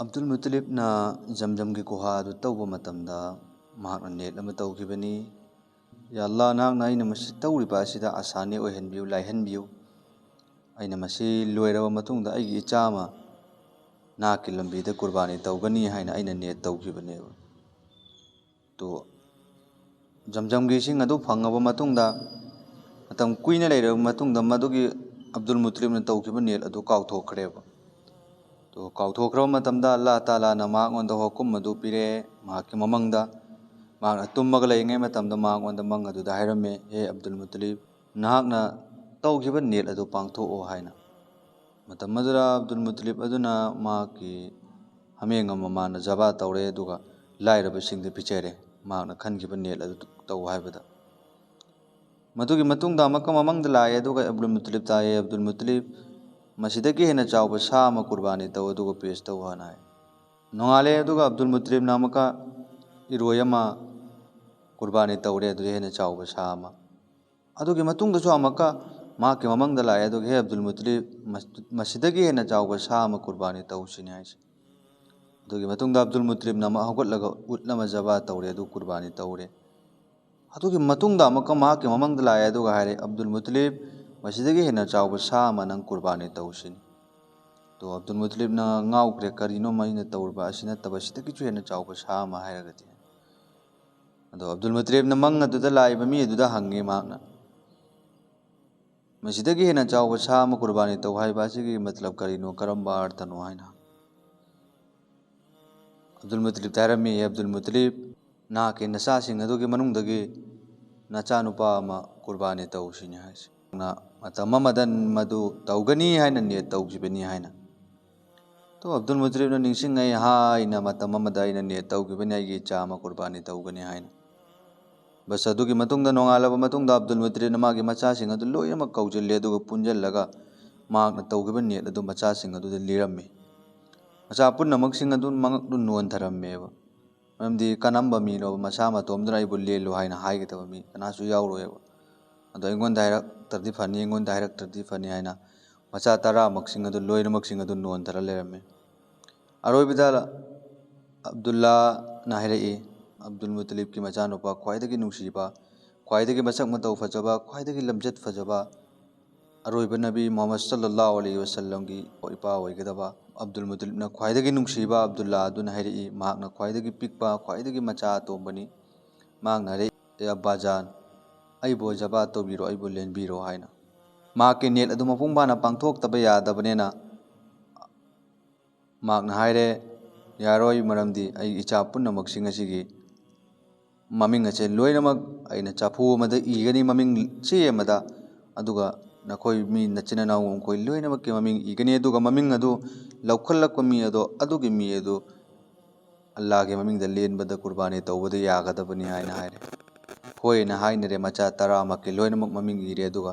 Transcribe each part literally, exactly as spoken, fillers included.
ꯑꯕꯗꯨꯜ ꯃꯨꯇꯂꯤꯕꯅ ꯖꯝꯖꯝꯒꯤ ꯒꯨꯍꯥꯗꯨ ꯇꯧꯕ ꯃꯇꯝꯗ ꯃꯍꯥꯛꯅ ꯅꯤꯌꯠ ꯑꯃ ꯇꯧꯈꯤꯕꯅꯤ꯫ "ꯌꯥ ꯑꯜꯂꯥꯍ, ꯅꯍꯥꯛꯅ ꯑꯩꯅ ꯃꯁꯤ ꯇꯧꯔꯤꯕ ꯑꯁꯤꯗ ꯑꯁꯥꯅꯤ ꯑꯣꯏꯍꯟꯕꯤꯌꯨ, ꯂꯥꯏꯍꯟꯕꯤꯌꯨ꯫ ꯑꯩꯅ ꯃꯁꯤ ꯂꯣꯏꯔꯕ ꯃꯇꯨꯡꯗ ꯑꯩꯒꯤ ꯏꯆꯥ ꯑꯃ ꯅꯍꯥꯛꯀꯤ ꯂꯝꯕꯤꯗ ꯀꯨꯔꯕꯥꯅꯤ ꯇꯧꯒꯅꯤ ꯍꯥꯏꯅ ꯑꯩꯅ ꯅꯤꯌꯠ ꯇꯧꯈꯤꯕꯅꯦꯕ"꯫ ꯇꯣ ꯖꯝꯖꯝꯒꯤ ꯏꯁꯤꯡ ꯑꯗꯨ ꯐꯪꯉꯕ ꯃꯇꯨꯡꯗ, ꯃꯇꯝ ꯀꯨꯏꯅ ꯂꯩꯔꯕ ꯃꯇꯨꯡꯗ, ꯃꯗꯨꯒꯤ ꯑꯕꯗꯨꯜ ꯃꯨꯇꯂꯤꯕꯅ ꯇꯧꯈꯤꯕ ꯅꯤꯌꯠ ꯑꯗꯨ ꯀꯥꯎꯊꯣꯛꯈ꯭ꯔꯦꯕ꯫ ꯇꯣ ꯀꯥꯎꯊꯣꯛꯈ꯭ꯔꯕ ꯃꯇꯝꯗ ꯑꯜꯂꯥꯍ ꯇꯥꯂꯥꯅ ꯃꯉꯣꯟꯗ ꯍꯨꯀꯨꯝ ꯑꯗꯨ ꯄꯤꯔꯛꯑꯦ꯫ ꯃꯍꯥꯛꯀꯤ ꯃꯃꯪꯗ, ꯃꯍꯥꯛꯅ ꯇꯨꯝꯃꯒ ꯂꯩꯔꯤꯉꯩ ꯃꯇꯝꯗ ꯃꯉꯣꯟꯗ ꯃꯪ ꯑꯗꯨꯗ ꯍꯥꯏꯔꯝꯃꯦ, "ꯍꯦ ꯑꯕꯗꯨꯜ ꯃꯨꯇꯂꯤꯕ, ꯅꯍꯥꯛꯅ ꯇꯧꯈꯤꯕ ꯅꯤꯌꯠ ꯑꯗꯨ ꯄꯥꯡꯊꯣꯛꯑꯣ" ꯍꯥꯏꯅ꯫ ꯃꯇꯝ ꯑꯗꯨꯗ ꯑꯕꯗꯨꯜ ꯃꯨꯇꯂꯤꯕ ꯑꯗꯨꯅ ꯃꯍꯥꯛꯀꯤ ꯍꯥꯃꯦꯡ ꯑꯃ ꯃꯥꯅ ꯖꯕꯥ ꯇꯧꯔꯦ, ꯑꯗꯨꯒ ꯂꯥꯏꯔꯕꯁꯤꯡꯗ ꯄꯤꯖꯔꯦ, ꯃꯍꯥꯛꯅ ꯈꯟꯈꯤꯕ ꯅꯤꯌꯠ ꯑꯗꯨ ꯇꯧ ꯍꯥꯏꯕꯗ꯫ ꯃꯗꯨꯒꯤ ꯃꯇꯨꯡꯗ ꯑꯃꯨꯛꯀ ꯃꯃꯪꯗ ꯂꯥꯛꯑꯦ, ꯑꯗꯨꯒ ꯑꯕꯗꯨꯜ ꯃꯨꯇꯂꯤꯕꯇ ꯍꯥꯏꯌꯦ, "ꯑꯕꯗꯨꯜ ꯃꯨꯇꯂꯤꯕ, ꯃꯁꯤꯗꯒꯤ ꯍꯦꯟꯅ ꯆꯥꯎꯕ ꯁꯥ ꯑꯃ ꯀꯨꯔꯕꯥꯅꯤ ꯇꯧ, ꯑꯗꯨꯒ ꯄꯦꯁ ꯇꯧ" ꯍꯥꯏꯅ ꯍꯥꯏ꯫ ꯅꯣꯡꯉꯥꯜꯂꯦ, ꯑꯗꯨꯒ ꯑꯕꯗꯨꯜ ꯃꯨꯇꯂꯤꯕꯅ ꯑꯃꯨꯛꯀ ꯏꯔꯣꯏ ꯑꯃ ꯀꯨꯔꯕꯥꯅꯤ ꯇꯧꯔꯦ, ꯑꯗꯨꯗꯒꯤ ꯍꯦꯟꯅ ꯆꯥꯎꯕ ꯁꯥ ꯑꯃ꯫ ꯑꯗꯨꯒꯤ ꯃꯇꯨꯡꯗꯁꯨ ꯑꯃꯨꯛꯀ ꯃꯍꯥꯛꯀꯤ ꯃꯃꯪꯗ ꯂꯥꯛꯑꯦ, ꯑꯗꯨꯒ "ꯍꯦ ꯑꯕꯗꯨꯜ ꯃꯨꯇꯂꯤꯕ, ꯃꯁ-, ꯃꯁꯤꯗꯒꯤ ꯍꯦꯟꯅ ꯆꯥꯎꯕ ꯁꯥ ꯑꯃ ꯀꯨꯔꯕꯥꯅꯤ ꯇꯧꯁꯤꯅꯤ" ꯍꯥꯏꯁꯦ꯫ ꯑꯗꯨꯒꯤ ꯃꯇꯨꯡꯗ ꯑꯕꯗꯨꯜ ꯃꯨꯇꯂꯤꯕꯅ ꯑꯃꯨꯛ ꯍꯧꯒꯠꯂꯒ ꯎꯠ ꯑꯃ ꯖꯕꯥ ꯇꯧꯔꯦ, ꯑꯗꯨ ꯀꯨꯔꯕꯥꯅꯤ ꯇꯧꯔꯦ꯫ ꯑꯗꯨꯒꯤ ꯃꯇꯨꯡꯗ ꯑꯃꯨꯛꯀ ꯃꯍꯥꯛꯀꯤ ꯃꯃꯪꯗ ꯂꯥꯛꯑꯦ, ꯑꯗꯨꯒ ꯍꯥꯏꯔꯦ, "ꯑꯕꯗꯨꯜ ꯃꯨꯇꯂꯤꯕ, ꯃꯁꯤꯗꯒꯤ ꯍꯦꯟꯅ ꯆꯥꯎꯕ ꯁꯥ ꯑꯃ ꯅꯪ ꯀꯨꯔꯕꯥꯅꯤ ꯇꯧꯁꯤꯅꯤ"꯫ ꯑꯗꯣ ꯑꯕꯗꯨꯜ ꯃꯨꯇꯂꯤꯕꯅ ꯉꯥꯎꯈ꯭ꯔꯦ, "ꯀꯔꯤꯅꯣ ꯑꯩꯅ ꯇꯧꯔꯤꯕ ꯑꯁꯤ ꯅꯠꯇꯕ ꯁꯤꯗꯒꯤꯁꯨ ꯍꯦꯟꯅ ꯆꯥꯎꯕ ꯁꯥ ꯑꯃ ꯍꯥꯏꯔꯒꯗꯤ?" ꯑꯗꯣ ꯑꯕꯗꯨꯜ ꯃꯨꯇꯂꯤꯕꯅ ꯃꯪ ꯑꯗꯨꯗ ꯂꯥꯛꯏꯕ ꯃꯤ ꯑꯗꯨꯗ ꯍꯪꯉꯦ ꯃꯍꯥꯛꯅ, "ꯃꯁꯤꯗꯒꯤ ꯍꯦꯟꯅ ꯆꯥꯎꯕ ꯁꯥ ꯑꯃ ꯀꯨꯔꯕꯥꯅꯤ ꯇꯧ ꯍꯥꯏꯕ ꯑꯁꯤꯒꯤ ꯃꯇꯂꯕ ꯀꯔꯤꯅꯣ, ꯀꯔꯝꯕ ꯑꯔꯊꯅꯣ?" ꯍꯥꯏꯅ꯫ ꯑꯕꯗꯨꯜ ꯃꯨꯇꯂꯤꯕꯇ ꯍꯥꯏꯔꯝꯃꯤ, "ꯍꯦ ꯑꯕꯗꯨꯜ ꯃꯨꯇꯂꯤꯕ, ꯅꯍꯥꯛꯀꯤ ꯅꯆꯥꯁꯤꯡ ꯑꯗꯨꯒꯤ ꯃꯅꯨꯡꯗꯒꯤ ꯅꯆꯥꯅꯨꯄꯥ ꯑꯃ ꯀꯨꯔꯕꯥꯅꯤ ꯇꯧꯁꯤꯅꯤ" ꯍꯥꯏꯁꯤ꯫ ꯃꯇꯝ ꯑꯃꯗ ꯃꯗꯨ ꯇꯧꯒꯅꯤ ꯍꯥꯏꯅ ꯅꯤꯌꯠ ꯇꯧꯈꯤꯕꯅꯤ ꯍꯥꯏꯅ꯫ ꯑꯗꯣ ꯑꯕꯗꯨꯜ ꯃꯨꯇꯂꯤꯕꯅ ꯅꯤꯡꯁꯤꯡꯉꯛꯏ, "ꯍꯥꯏꯅ ꯃꯇꯝ ꯑꯃꯗ ꯑꯩꯅ ꯅꯤꯌꯠ ꯇꯧꯈꯤꯕꯅꯤ ꯑꯩꯒꯤ ꯏꯆꯥ ꯑꯃ ꯀꯨꯔꯕꯥꯅꯤ ꯇꯧꯒꯅꯤ" ꯍꯥꯏꯅ꯫ ꯕꯁ ꯑꯗꯨꯒꯤ ꯃꯇꯨꯡꯗ, ꯅꯣꯡꯉꯥꯜꯂꯕ ꯃꯇꯨꯡꯗ, ꯑꯕꯗꯨꯜ ꯃꯨꯇꯂꯤꯕꯅ ꯃꯥꯒꯤ ꯃꯆꯥꯁꯤꯡ ꯑꯗꯨ ꯂꯣꯏꯅꯃꯛ ꯀꯧꯁꯤꯜꯂꯦ, ꯑꯗꯨꯒ ꯄꯨꯟꯁꯤꯜꯂꯒ ꯃꯍꯥꯛꯅ ꯇꯧꯈꯤꯕ ꯅꯤꯌꯠ ꯑꯗꯨ ꯃꯆꯥꯁꯤꯡ ꯑꯗꯨꯗ ꯂꯤꯔꯝꯃꯤ꯫ ꯃꯆꯥ ꯄꯨꯝꯅꯃꯛꯁꯤꯡ ꯑꯗꯨ ꯃꯉꯛꯇꯨ ꯅꯣꯟꯊꯔꯝꯃꯦꯕ꯫ ꯃꯔꯝꯗꯤ ꯀꯔꯝꯕ ꯃꯤꯅꯣꯕ ꯃꯁꯥ ꯃꯇꯣꯝꯗꯅ "ꯑꯩꯕꯨ ꯂꯦꯜꯂꯨ" ꯍꯥꯏꯅ ꯍꯥꯏꯒꯗꯕ ꯃꯤ ꯀꯅꯥꯁꯨ ꯌꯥꯎꯔꯣꯏꯕ꯫ ꯑꯗꯣ "ꯑꯩꯉꯣꯟꯗ ꯍꯥꯏꯔꯛꯇ꯭ꯔꯗꯤ ꯐꯅꯤ, ꯑꯩꯉꯣꯟꯗ ꯍꯥꯏꯔꯛꯇ꯭ꯔꯗꯤ ꯐꯅꯤ" ꯍꯥꯏꯅ ꯃꯆꯥ ꯇꯔꯥꯃꯛꯁꯤꯡ ꯑꯗꯨ ꯂꯣꯏꯅꯃꯛꯁꯤꯡ ꯑꯗꯨ ꯅꯣꯟꯊꯔ ꯂꯩꯔꯝꯃꯤ꯫ ꯑꯔꯣꯏꯕꯗ ꯑꯕꯗꯨꯜꯂꯥꯅ ꯍꯥꯏꯔꯛꯏ, ꯑꯕꯗꯨꯜ ꯃꯨꯇꯂꯤꯕꯀꯤ ꯃꯆꯥꯅꯨꯄꯥ ꯈ꯭ꯋꯥꯏꯗꯒꯤ ꯅꯨꯡꯁꯤꯕ, ꯈ꯭ꯋꯥꯏꯗꯒꯤ ꯃꯁꯛ ꯃꯇꯧ ꯐꯖꯕ, ꯈ꯭ꯋꯥꯏꯗꯒꯤ ꯂꯝꯆꯠ ꯐꯖꯕ, ꯑꯔꯣꯏꯕ ꯅꯕꯤ ꯃꯨꯍꯝꯃꯗ ꯁꯜꯂꯜꯂꯥꯍꯨ ꯑꯂꯩꯍꯤ ꯋꯁꯜꯂꯝꯒꯤ ꯏꯄꯥ ꯑꯣꯏꯒꯗꯕ ꯑꯕꯗꯨꯜ ꯃꯨꯇꯂꯤꯕꯅ ꯈ꯭ꯋꯥꯏꯗꯒꯤ ꯅꯨꯡꯁꯤꯕ ꯑꯕꯗꯨꯜꯂꯥ ꯑꯗꯨꯅ ꯍꯥꯏꯔꯛꯏ, ꯃꯍꯥꯛꯅ ꯈ꯭ꯋꯥꯏꯗꯒꯤ ꯄꯤꯛꯄ, ꯈ꯭ꯋꯥꯏꯗꯒꯤ ꯃꯆꯥ ꯑꯇꯣꯝꯕꯅꯤ꯫ ꯃꯍꯥꯛꯅ ꯍꯥꯏꯔꯛꯏ, "ꯑꯦ ꯑꯕꯥꯖꯥꯟ, ꯑꯩꯕꯨ ꯖꯕꯥ ꯇꯧꯕꯤꯔꯣ, ꯑꯩꯕꯨ ꯂꯦꯟꯕꯤꯔꯣ" ꯍꯥꯏꯅ꯫ ꯃꯍꯥꯛꯀꯤ ꯅꯤꯌꯠ ꯑꯗꯨ ꯃꯄꯨꯡ ꯐꯥꯅ ꯄꯥꯡꯊꯣꯛꯇꯕ ꯌꯥꯗꯕꯅꯤꯅ ꯃꯍꯥꯛꯅ ꯍꯥꯏꯔꯦ, "ꯌꯥꯔꯣꯏ, ꯃꯔꯝꯗꯤ ꯑꯩ ꯏꯆꯥ ꯄꯨꯝꯅꯃꯛꯁꯤꯡ ꯑꯁꯤꯒꯤ ꯃꯃꯤꯡ ꯑꯁꯦ ꯂꯣꯏꯅꯃꯛ ꯑꯩꯅ ꯆꯐꯨ ꯑꯃꯗ ꯏꯒꯅꯤ, ꯃꯃꯤꯡ ꯆꯦ ꯑꯃꯗ, ꯑꯗꯨꯒ ꯅꯈꯣꯏ ꯃꯤ ꯅꯆꯤꯟ ꯅꯅꯥꯎ ꯃꯈꯣꯏ ꯂꯣꯏꯅꯃꯛꯀꯤ ꯃꯃꯤꯡ ꯏꯒꯅꯤ, ꯑꯗꯨꯒ ꯃꯃꯤꯡ ꯑꯗꯨ ꯂꯧꯈꯠꯂꯛꯄ ꯃꯤ ꯑꯗꯣ, ꯑꯗꯨꯒꯤ ꯃꯤ ꯑꯗꯨ ꯑꯜꯂꯥꯍꯒꯤ ꯃꯃꯤꯡꯗ ꯂꯦꯟꯕꯗ ꯀꯨꯔꯕꯥꯅꯤ ꯇꯧꯕꯗ ꯌꯥꯒꯗꯕꯅꯤ" ꯍꯥꯏꯅ ꯍꯥꯏꯔꯦ꯫ ꯍꯣꯏꯅ ꯍꯥꯏꯅꯔꯦ, ꯃꯆꯥ ꯇꯔꯥꯃꯛꯀꯤ ꯂꯣꯏꯅꯃꯛ ꯃꯃꯤꯡ ꯏꯔꯦ, ꯑꯗꯨꯒ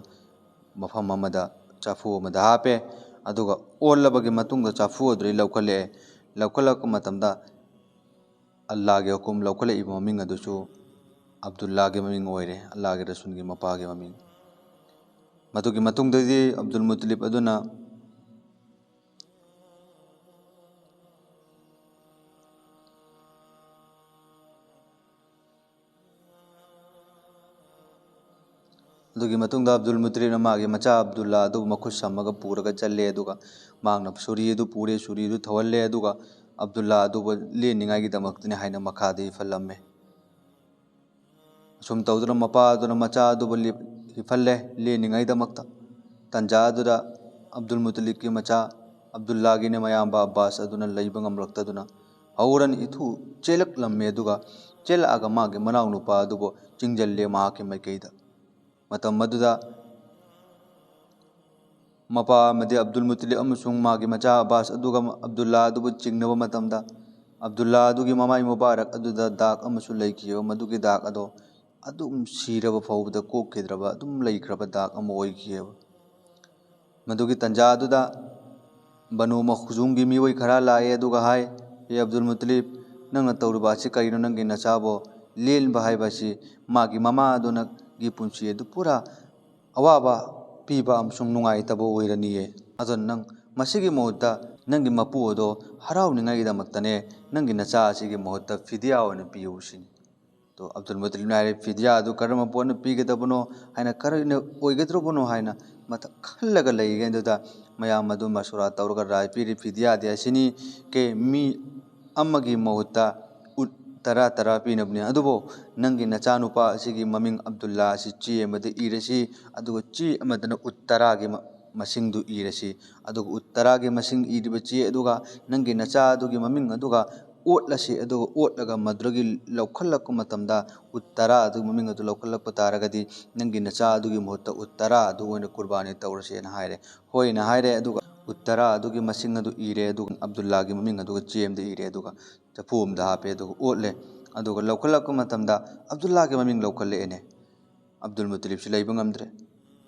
ꯃꯐꯝ ꯑꯃꯗ ꯆꯐꯨ ꯑꯃꯗ ꯍꯥꯞꯄꯦ, ꯑꯗꯨꯒ ꯑꯣꯜꯂꯕꯒꯤ ꯃꯇꯨꯡꯗ ꯆꯐꯨ ꯑꯗꯨꯗꯒꯤ ꯂꯧꯈꯠꯂꯛꯑꯦ꯫ ꯂꯧꯈꯠꯂꯛꯄ ꯃꯇꯝꯗ ꯑꯜꯂꯥꯍꯒꯤ ꯍꯨꯀꯨꯝ ꯂꯧꯈꯠꯂꯛꯏꯕ ꯃꯃꯤꯡ ꯑꯗꯨꯁꯨ ꯑꯕꯗꯨꯜꯂꯥꯍꯒꯤ ꯃꯃꯤꯡ ꯑꯣꯏꯔꯦ, ꯑꯜꯂꯥꯍꯒꯤ ꯔꯁꯨꯜꯒꯤ ꯃꯄꯥꯒꯤ ꯃꯃꯤꯡ꯫ ꯃꯗꯨꯒꯤ ꯃꯇꯨꯡꯗꯗꯤ ꯑꯕꯗꯨꯜ ꯃꯨꯇꯂꯤꯕ ꯑꯗꯨꯅ ꯑꯗꯨꯒꯤ ꯃꯇꯨꯡꯗ ꯑꯕꯗꯨꯜ ꯃꯨꯇꯂꯤꯕꯅ ꯃꯥꯒꯤ ꯃꯆꯥ ꯑꯕꯗꯨꯜꯂꯥ ꯑꯗꯨꯕꯨ ꯃꯈꯨꯠ ꯁꯝꯃꯒ ꯄꯨꯔꯒ ꯆꯠꯂꯦ, ꯑꯗꯨꯒ ꯃꯍꯥꯛꯅ ꯁꯨꯔꯤ ꯑꯗꯨ ꯄꯨꯔꯦ, ꯁꯨꯔꯤ ꯑꯗꯨ ꯊꯧꯍꯜꯂꯦ, ꯑꯗꯨꯒ ꯑꯕꯗꯨꯜꯂꯥ ꯑꯗꯨꯕꯨ ꯂꯦꯟꯅꯤꯡꯉꯥꯏꯒꯤꯗꯃꯛꯇꯅꯤ ꯍꯥꯏꯅ ꯃꯈꯥꯗ ꯏꯐꯜꯂꯝꯃꯦ꯫ ꯑꯁꯨꯝ ꯇꯧꯗꯨꯅ ꯃꯄꯥ ꯑꯗꯨꯅ ꯃꯆꯥ ꯑꯗꯨꯕꯨ ꯂꯤꯞ-, ꯍꯤꯐꯜꯂꯦ ꯂꯦꯟꯅꯤꯡꯉꯥꯏꯗꯃꯛꯇ꯫ ꯇꯟꯖꯥ ꯑꯗꯨꯗ ꯑꯕꯗꯨꯜ ꯃꯨꯇꯂꯤꯕꯀꯤ ꯃꯆꯥ ꯑꯕꯗꯨꯜꯂꯥꯒꯤꯅꯦ ꯃꯌꯥꯝꯕ ꯑꯕꯥꯁ ꯑꯗꯨꯅ ꯂꯩꯕ ꯉꯝꯂꯛꯇꯗꯨꯅ ꯐꯧꯔꯟ ꯏꯊꯨ ꯆꯦꯜꯂꯛꯂꯝꯃꯦ, ꯑꯗꯨꯒ ꯆꯦꯜꯂꯛꯑꯒ ꯃꯥꯒꯤ ꯃꯅꯥꯎꯅꯨꯄꯥ ꯑꯗꯨꯕꯨ ꯆꯤꯡꯖꯜꯂꯦ ꯃꯍꯥꯛꯀꯤ ꯃꯥꯏꯀꯩꯗ꯫ ꯃꯇꯝ ꯑꯗꯨꯗ ꯃꯄꯥ ꯑꯃꯗꯤ ꯑꯕꯗꯨꯜ ꯃꯨꯇꯂꯤꯕ ꯑꯃꯁꯨꯡ ꯃꯥꯒꯤ ꯃꯆꯥ ꯑꯕꯥꯁ ꯑꯗꯨꯒ ꯑꯕꯗꯨꯜꯂꯥ ꯑꯗꯨꯕꯨ ꯆꯤꯡꯅꯕ ꯃꯇꯝꯗ, ꯑꯕꯗꯨꯜꯂꯥ ꯑꯗꯨꯒꯤ ꯃꯃꯥꯏ ꯃꯨꯕꯥꯔꯛ ꯑꯗꯨꯗ ꯗꯥꯛ ꯑꯃꯁꯨ ꯂꯩꯈꯤꯕ, ꯃꯗꯨꯒꯤ ꯗꯥꯛ ꯑꯗꯣ ꯑꯗꯨꯝ ꯁꯤꯔꯕ ꯐꯥꯎꯕꯗ ꯀꯣꯛꯈꯤꯗ꯭ꯔꯕ, ꯑꯗꯨꯝ ꯂꯩꯈ꯭ꯔꯕ ꯗꯥꯛ ꯑꯃ ꯑꯣꯏꯈꯤꯑꯕ꯫ ꯃꯗꯨꯒꯤ ꯇꯟꯖꯥ ꯑꯗꯨꯗ ꯕꯅꯨ ꯃꯈꯖꯨꯝꯒꯤ ꯃꯤꯑꯣꯏ ꯈꯔ ꯂꯥꯛꯑꯦ, ꯑꯗꯨꯒ ꯍꯥꯏ, "ꯍꯦ ꯑꯕꯗꯨꯜ ꯃꯨꯇꯂꯤꯕ, ꯅꯪꯅ ꯇꯧꯔꯤꯕ ꯑꯁꯤ ꯀꯔꯤꯅꯣ? ꯅꯪꯒꯤ ꯅꯆꯥꯕꯨ ꯂꯦꯟꯕ ꯍꯥꯏꯕ ꯑꯁꯤ ꯃꯥꯒꯤ ꯃꯃꯥ ꯑꯗꯨꯅꯒꯤ ꯄꯨꯟꯁꯤ ꯑꯗꯨ ꯄꯨꯔꯥ ꯑꯋꯥꯕ ꯄꯤꯕ ꯑꯃꯁꯨꯡ ꯅꯨꯡꯉꯥꯏꯇꯕ ꯑꯣꯏꯔꯅꯤꯌꯦ꯫ ꯑꯗꯨꯅ ꯅꯪ ꯃꯁꯤꯒꯤ ꯃꯍꯨꯠꯇ ꯅꯪꯒꯤ ꯃꯄꯨ ꯑꯗꯣ ꯍꯔꯥꯎꯅꯤꯡꯉꯥꯏꯒꯤꯗꯃꯛꯇꯅꯦ ꯅꯪꯒꯤ ꯅꯆꯥ ꯑꯁꯤꯒꯤ ꯃꯍꯨꯠꯇ ꯐꯤꯗꯤꯌꯥ ꯑꯣꯏꯅ ꯄꯤꯌꯨ ꯁꯤꯅꯤ꯫ ꯑꯗꯣ ꯑꯕꯗꯨꯜ ꯃꯨꯇꯂꯤꯕꯅ ꯍꯥꯏꯔꯦ, "ꯐꯤꯗꯤꯌꯥ ꯑꯗꯨ ꯀꯔꯝꯕ ꯄꯣꯠꯅ ꯄꯤꯒꯗꯕꯅꯣ ꯍꯥꯏꯅ, ꯀꯔꯝꯅ ꯑꯣꯏꯒꯗꯧꯕꯅꯣ ꯍꯥꯏꯅ ꯃꯊꯛ ꯈꯜꯂꯒ ꯂꯩꯔꯤꯉꯩꯗꯨꯗ ꯃꯌꯥꯝ ꯑꯗꯨ ꯃꯁꯨꯔꯥ ꯇꯧꯔꯒ ꯔꯥꯏ ꯄꯤꯔꯤ, ꯐꯤꯗꯤꯌꯥꯗꯤ ꯑꯁꯤꯅꯤ, ꯀꯦ ꯃꯤ ꯑꯃꯒꯤ ꯃꯍꯨꯠꯇ ꯎꯠ ꯇꯔꯥ ꯇꯔꯥ ꯄꯤꯅꯕꯅꯤ꯫ ꯑꯗꯨꯕꯨ ꯅꯪꯒꯤ ꯅꯆꯥꯅꯨꯄꯥ ꯑꯁꯤꯒꯤ ꯃꯃꯤꯡ ꯑꯕꯗꯨꯜꯂꯥ ꯑꯁꯤ ꯆꯦ ꯑꯃꯗ ꯏꯔꯁꯤ, ꯑꯗꯨꯒ ꯆꯦ ꯑꯃꯗꯅ ꯎꯠ ꯇꯔꯥꯒꯤ ꯃ-, ꯃꯁꯤꯡꯗꯨ ꯏꯔꯁꯤ꯫ ꯑꯗꯨꯒ ꯎꯠ ꯇꯔꯥꯒꯤ ꯃꯁꯤꯡ ꯏꯔꯤꯕ ꯆꯦ ꯑꯗꯨꯒ ꯅꯪꯒꯤ ꯅꯆꯥ ꯑꯗꯨꯒꯤ ꯃꯃꯤꯡ ꯑꯗꯨꯒ ꯑꯣꯠꯂꯁꯤ꯫ ꯑꯗꯨꯒ ꯑꯣꯠꯂꯒ ꯃꯗꯨꯗꯒꯤ ꯂꯧꯈꯠꯂꯛꯄ ꯃꯇꯝꯗ ꯎꯠ ꯇꯔꯥ ꯑꯗꯨꯒꯤ ꯃꯃꯤꯡ ꯑꯗꯨ ꯂꯧꯈꯠꯂꯛꯄ ꯇꯥꯔꯒꯗꯤ ꯅꯪꯒꯤ ꯅꯆꯥ ꯑꯗꯨꯒꯤ ꯃꯍꯨꯠꯇ ꯎꯠ ꯇꯔꯥ ꯑꯗꯨ ꯑꯣꯏꯅ ꯀꯨꯔꯕꯥꯅꯤ ꯇꯧꯔꯁꯦꯅ ꯍꯥꯏꯔꯦ꯫ ꯍꯣꯏꯅ ꯍꯥꯏꯔꯦ꯫ ꯑꯗꯨꯒ ꯎꯠ ꯇꯔꯥ ꯑꯗꯨꯒꯤ ꯃꯁꯤꯡ ꯑꯗꯨ ꯏꯔꯦ꯫ ꯑꯗꯨꯒ ꯑꯕꯗꯨꯜꯂꯥꯒꯤ ꯃꯃꯤꯡ ꯑꯗꯨꯒ ꯆꯦ ꯑꯃꯗ ꯏꯔꯦ꯫ ꯑꯗꯨꯒ ꯆꯐꯨ ꯑꯃꯗ ꯍꯥꯞꯄꯦ꯫ ꯑꯗꯨꯒ ꯑꯣꯠꯂꯦ꯫ ꯑꯗꯨꯒ ꯂꯧꯈꯠꯂꯛꯄ ꯃꯇꯝꯗ ꯑꯕꯗꯨꯜꯂꯥꯒꯤ ꯃꯃꯤꯡ ꯂꯧꯈꯠꯂꯛꯑꯦꯅꯦ꯫ ꯑꯕꯗꯨꯜ ꯃꯨꯇꯂꯤꯕꯁꯤ ꯂꯩꯕ ꯉꯝꯗ꯭ꯔꯦ꯫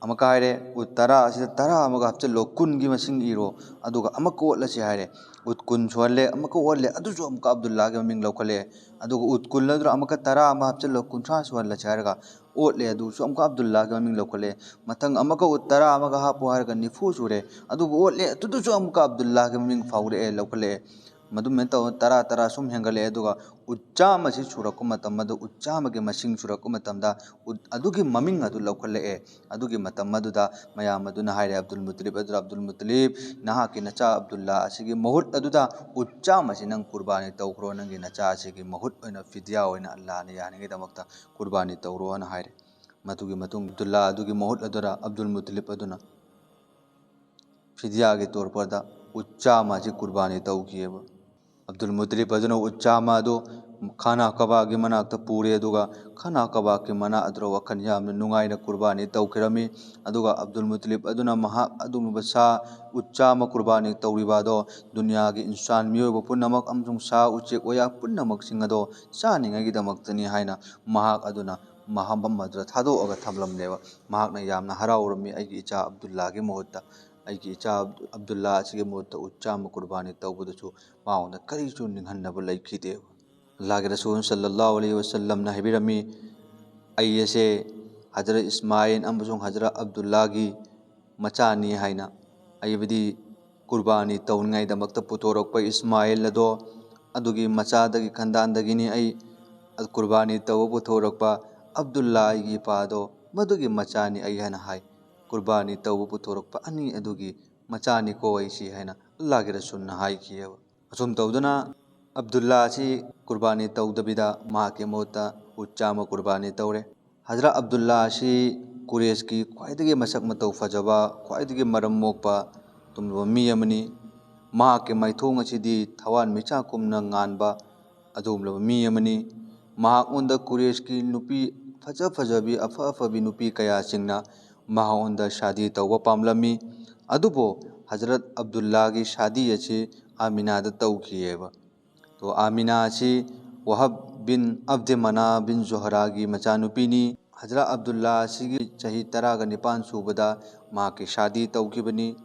ꯑꯃꯨꯛꯀ ꯍꯥꯏꯔꯦ, "ꯎꯠ ꯇꯔꯥ ꯑꯁꯤꯗ ꯇꯔꯥ ꯑꯃꯒ ꯍꯥꯞꯆꯤꯜꯂꯣ, ꯀꯨꯟꯒꯤ ꯃꯁꯤꯡ ꯏꯔꯣ, ꯑꯗꯨꯒ ꯑꯃꯨꯛꯀ ꯑꯣꯠꯂꯁꯤ" ꯍꯥꯏꯔꯦ꯫ ꯎꯠ ꯀꯨꯟ ꯁꯨꯍꯜꯂꯦ, ꯑꯃꯨꯛꯀ ꯑꯣꯠꯂꯦ, ꯑꯗꯨꯁꯨ ꯑꯃꯨꯛꯀ ꯑꯕꯗꯨꯜꯂꯥꯒꯤ ꯃꯃꯤꯡ ꯂꯧꯈꯠꯂꯛꯑꯦ꯫ ꯑꯗꯨꯒ ꯎꯠ ꯀꯨꯟ ꯑꯗꯨꯗ ꯑꯃꯨꯛꯀ ꯇꯔꯥ ꯑꯃ ꯍꯥꯞꯆꯤꯜꯂꯣ, ꯀꯨꯟꯊ꯭ꯔꯥ ꯁꯨꯍꯜꯂꯁꯤ ꯍꯥꯏꯔꯒ ꯑꯣꯠꯂꯦ, ꯑꯗꯨꯁꯨ ꯑꯃꯨꯛꯀ ꯑꯕꯗꯨꯜꯂꯥꯒꯤ ꯃꯃꯤꯡ ꯂꯧꯈꯠꯂꯛꯑꯦ꯫ ꯃꯊꯪ ꯑꯃꯨꯛꯀ ꯎꯠ ꯇꯔꯥ ꯑꯃꯒ ꯍꯥꯞꯄꯣ ꯍꯥꯏꯔꯒ ꯅꯤꯐꯨ ꯁꯨꯔꯦ꯫ ꯑꯗꯨꯒ ꯑꯣꯠꯂꯦ, ꯑꯗꯨꯗꯁꯨ ꯑꯃꯨꯛꯀ ꯑꯕꯗꯨꯜꯂꯥꯒꯤ ꯃꯃꯤꯡ ꯐꯥꯎꯔꯛꯑꯦ, ꯂꯧꯈꯠꯂꯛꯑꯦ꯫ ꯃꯗꯨꯃꯥꯏꯅ ꯇꯧꯗꯅ ꯇꯔꯥ ꯇꯔꯥ ꯁꯨꯝ ꯍꯦꯟꯒꯠꯂꯛꯑꯦ꯫ ꯑꯗꯨꯒ ꯎꯠ ꯆꯥꯝꯃꯁꯤ ꯁꯨꯔꯛꯄ ꯃꯇꯝ ꯑꯗꯨ, ꯎꯠ ꯆꯥꯝꯃꯒꯤ ꯃꯁꯤꯡ ꯁꯨꯔꯛꯄ ꯃꯇꯝꯗ ꯎꯠ ꯑꯗꯨꯒꯤ ꯃꯃꯤꯡ ꯑꯗꯨ ꯂꯧꯈꯠꯂꯛꯑꯦ꯫ ꯑꯗꯨꯒꯤ ꯃꯇꯝ ꯑꯗꯨꯗ ꯃꯌꯥꯝ ꯑꯗꯨꯅ ꯍꯥꯏꯔꯦ ꯑꯕꯗꯨꯜ ꯃꯨꯇꯂꯤꯕ ꯑꯗꯨꯗ, "ꯑꯕꯗꯨꯜ ꯃꯨꯇꯂꯤꯕ, ꯅꯍꯥꯛꯀꯤ ꯅꯆꯥ ꯑꯕꯗꯨꯜꯂꯥ ꯑꯁꯤꯒꯤ ꯃꯍꯨꯠ ꯑꯗꯨꯗ ꯎꯠ ꯆꯥꯝꯃꯁꯤ ꯅꯪ ꯀꯨꯔꯕꯥꯅꯤ ꯇꯧꯈ꯭ꯔꯣ, ꯅꯪꯒꯤ ꯅꯆꯥ ꯑꯁꯤꯒꯤ ꯃꯍꯨꯠ ꯑꯣꯏꯅ ꯐꯤꯗꯤꯌꯥ ꯑꯣꯏꯅ ꯑꯜꯂꯥꯍꯅ ꯌꯥꯅꯤꯡꯉꯤꯗꯃꯛꯇ ꯀꯨꯔꯕꯥꯅꯤ ꯇꯧꯔꯣꯅ" ꯍꯥꯏꯔꯦ꯫ ꯃꯗꯨꯒꯤ ꯃꯇꯨꯡ ꯑꯕꯗꯨꯜꯂꯥ ꯑꯗꯨꯒꯤ ꯃꯍꯨꯠ ꯑꯗꯨꯗ ꯑꯕꯗꯨꯜ ꯃꯨꯇꯂꯤꯕ ꯑꯗꯨꯅ ꯐꯤꯗꯤꯌꯥꯒꯤ ꯇꯣꯔꯄꯗ ꯎꯠ ꯆꯥꯝꯃ ꯑꯁꯤ ꯀꯨꯔꯕꯥꯅꯤ ꯇꯧꯈꯤꯑꯕ꯫ ꯑꯕꯗꯨꯜ ꯃꯨꯇꯂꯤꯕ ꯑꯗꯨꯅ ꯎꯠ ꯆꯥꯝꯃ ꯑꯗꯨ ꯈꯥꯅꯥ ꯀꯕꯥꯒꯤ ꯃꯅꯥꯛꯇ ꯄꯨꯔꯦ, ꯑꯗꯨꯒ ꯈꯥꯅꯥ ꯀꯕꯥꯒꯤ ꯃꯅꯥꯛ ꯑꯗꯨꯗ ꯋꯥꯈꯜ ꯌꯥꯝꯅ ꯅꯨꯡꯉꯥꯏꯅ ꯀꯨꯔꯕꯥꯅꯤ ꯇꯧꯈꯤꯔꯝꯃꯤ꯫ ꯑꯗꯨꯒ ꯑꯕꯗꯨꯜ ꯃꯨꯇꯂꯤꯕ ꯑꯗꯨꯅ ꯃꯍꯥꯛ ꯑꯗꯨꯒꯨꯝꯂꯕ ꯁꯥ ꯎꯠ ꯆꯥꯝꯃ ꯀꯨꯔꯕꯥꯅꯤ ꯇꯧꯔꯤꯕ ꯑꯗꯣ ꯗꯨꯅꯤꯌꯥꯒꯤ ꯏꯟꯁꯥꯟ, ꯃꯤꯑꯣꯏꯕ ꯄꯨꯝꯅꯃꯛ ꯑꯃꯁꯨꯡ ꯁꯥ ꯎꯆꯦꯛ ꯋꯥꯌꯥ ꯄꯨꯝꯅꯃꯛꯁꯤꯡ ꯑꯗꯣ ꯆꯥꯅꯤꯡꯉꯥꯏꯒꯤꯗꯃꯛꯇꯅꯤ ꯍꯥꯏꯅ ꯃꯍꯥꯛ ꯑꯗꯨꯅ ꯃꯐꯝ ꯑꯗꯨꯗ ꯊꯥꯗꯣꯛꯑꯒ ꯊꯝꯂꯝꯂꯦꯕ꯫ ꯃꯍꯥꯛꯅ ꯌꯥꯝꯅ ꯍꯔꯥꯎꯔꯝꯃꯤ, "ꯑꯩꯒꯤ ꯏꯆꯥ ꯑꯕꯗꯨꯜꯂꯥꯒꯤ ꯃꯍꯨꯠꯇ, ꯑꯩꯒꯤ ꯏꯆꯥ ꯑꯕꯗꯨꯜꯂꯥ ꯑꯁꯤꯒꯤ ꯃꯍꯨꯠꯇ ꯎꯠ ꯆꯥꯝꯃ ꯀꯨꯔꯕꯥꯅꯤ ꯇꯧꯕꯗꯁꯨ ꯃꯉꯣꯟꯗ ꯀꯔꯤꯁꯨ ꯅꯤꯡꯍꯟꯅꯕ ꯂꯩꯈꯤꯗꯦ"꯫ ꯑꯜꯂꯥꯍꯒꯤ ꯔꯁꯨꯜ ꯁꯜꯂꯜꯂꯥꯍꯨ ꯑꯂꯩꯍꯤ ꯋꯁꯜꯂꯝꯅ ꯍꯥꯏꯕꯤꯔꯝꯃꯤ, "ꯑꯩ ꯑꯁꯦ ꯍꯖꯔꯠ ꯏꯁꯃꯥꯏꯜ ꯑꯃꯁꯨꯡ ꯍꯖꯔꯠ ꯑꯕꯗꯨꯜꯂꯥꯒꯤ ꯃꯆꯥꯅꯤ" ꯍꯥꯏꯅ, ꯍꯥꯏꯕꯗꯤ ꯀꯨꯔꯕꯥꯅꯤ ꯇꯧꯅꯤꯡꯉꯥꯏꯗꯃꯛꯇ ꯄꯨꯊꯣꯔꯛꯄ ꯏꯁꯃꯥꯏꯜ ꯑꯗꯣ, ꯑꯗꯨꯒꯤ ꯃꯆꯥꯗꯒꯤ ꯈꯟꯗꯥꯟꯗꯒꯤꯅꯤ ꯑꯩ꯫ ꯀꯨꯔꯕꯥꯅꯤ ꯇꯧꯕ ꯄꯨꯊꯣꯔꯛꯄ ꯑꯕꯗꯨꯜꯂꯥ, ꯑꯩꯒꯤ ꯏꯄꯥꯗꯣ, ꯃꯗꯨꯒꯤ ꯃꯆꯥꯅꯤ ꯑꯩ ꯍꯥꯏꯅ ꯍꯥꯏ꯫ ꯀꯨꯔꯕꯥꯅꯤ ꯇꯧꯕ ꯄꯨꯊꯣꯔꯛꯄ ꯑꯅꯤ ꯑꯗꯨꯒꯤ ꯃꯆꯥꯅꯤꯀꯣ ꯑꯩꯁꯤ ꯍꯥꯏꯅ ꯑꯜꯂꯥꯍꯒꯤ ꯔꯁꯨꯜꯅ ꯍꯥꯏꯈꯤꯑꯕ꯫ ꯑꯁꯨꯝ ꯇꯧꯗꯨꯅ ꯑꯕꯗꯨꯜꯂꯥ ꯑꯁꯤ ꯀꯨꯔꯕꯥꯅꯤ ꯇꯧꯗꯕꯤꯗ ꯃꯍꯥꯛꯀꯤ ꯃꯍꯨꯠꯇ ꯎꯠ ꯆꯥꯝꯃ ꯀꯨꯔꯕꯥꯅꯤ ꯇꯧꯔꯦ꯫ ꯍꯖꯔꯠ ꯑꯕꯗꯨꯜꯂꯥ ꯑꯁꯤ ꯀꯨꯔꯦꯁꯀꯤ ꯈ꯭ꯋꯥꯏꯗꯒꯤ ꯃꯁꯛ ꯃꯇꯧ ꯐꯖꯕ, ꯈ꯭ꯋꯥꯏꯗꯒꯤ ꯃꯔꯝ ꯃꯣꯛꯄ ꯑꯗꯨꯒꯨꯝꯂꯕ ꯃꯤ ꯑꯃꯅꯤ꯫ ꯃꯍꯥꯛꯀꯤ ꯃꯥꯏꯊꯣꯡ ꯑꯁꯤꯗꯤ ꯊꯋꯥꯟ ꯃꯤꯆꯥꯛꯀꯨꯝꯅ ꯉꯥꯟꯕ ꯑꯗꯨꯒꯨꯝꯂꯕ ꯃꯤ ꯑꯃꯅꯤ꯫ ꯃꯍꯥꯛꯉꯣꯟꯗ ꯀꯨꯔꯦꯁꯀꯤ ꯅꯨꯄꯤ ꯐꯖ ꯐꯖꯕꯤ, ꯑꯐ ꯑꯐꯕꯤ ꯅꯨꯄꯤ ꯀꯌꯥꯁꯤꯡꯅ ꯃꯍꯥꯛꯉꯣꯟꯗ ꯁꯥꯗꯤ ꯇꯧꯕ ꯄꯥꯝꯂꯝꯃꯤ꯫ ꯑꯗꯨꯕꯨ ꯍꯖꯔꯠ ꯑꯕꯗꯨꯜꯂꯥꯒꯤ ꯁꯥꯗꯤ ꯑꯁꯤ ꯑꯥꯃꯤꯅꯥꯗ ꯇꯧꯈꯤꯑꯕ꯫ ꯇꯣ ꯑꯥꯃꯤꯅꯥ ꯑꯁꯤ ꯋꯥꯍꯕ ꯕꯤꯟ ꯑꯕꯗꯦ ꯃꯅꯥ ꯕꯤꯟ ꯖꯣꯍꯔꯥꯒꯤ ꯃꯆꯥꯅꯨꯄꯤꯅꯤ꯫ ꯍꯖꯔꯠ ꯑꯕꯗꯨꯜꯂꯥ ꯑꯁꯤꯒꯤ ꯆꯍꯤ ꯇꯔꯥꯒ ꯅꯤꯄꯥꯟ ꯁꯨꯕꯗ ꯃꯍꯥꯛꯀꯤ ꯁꯥꯗꯤ ꯇꯧꯈꯤꯕꯅꯤ꯫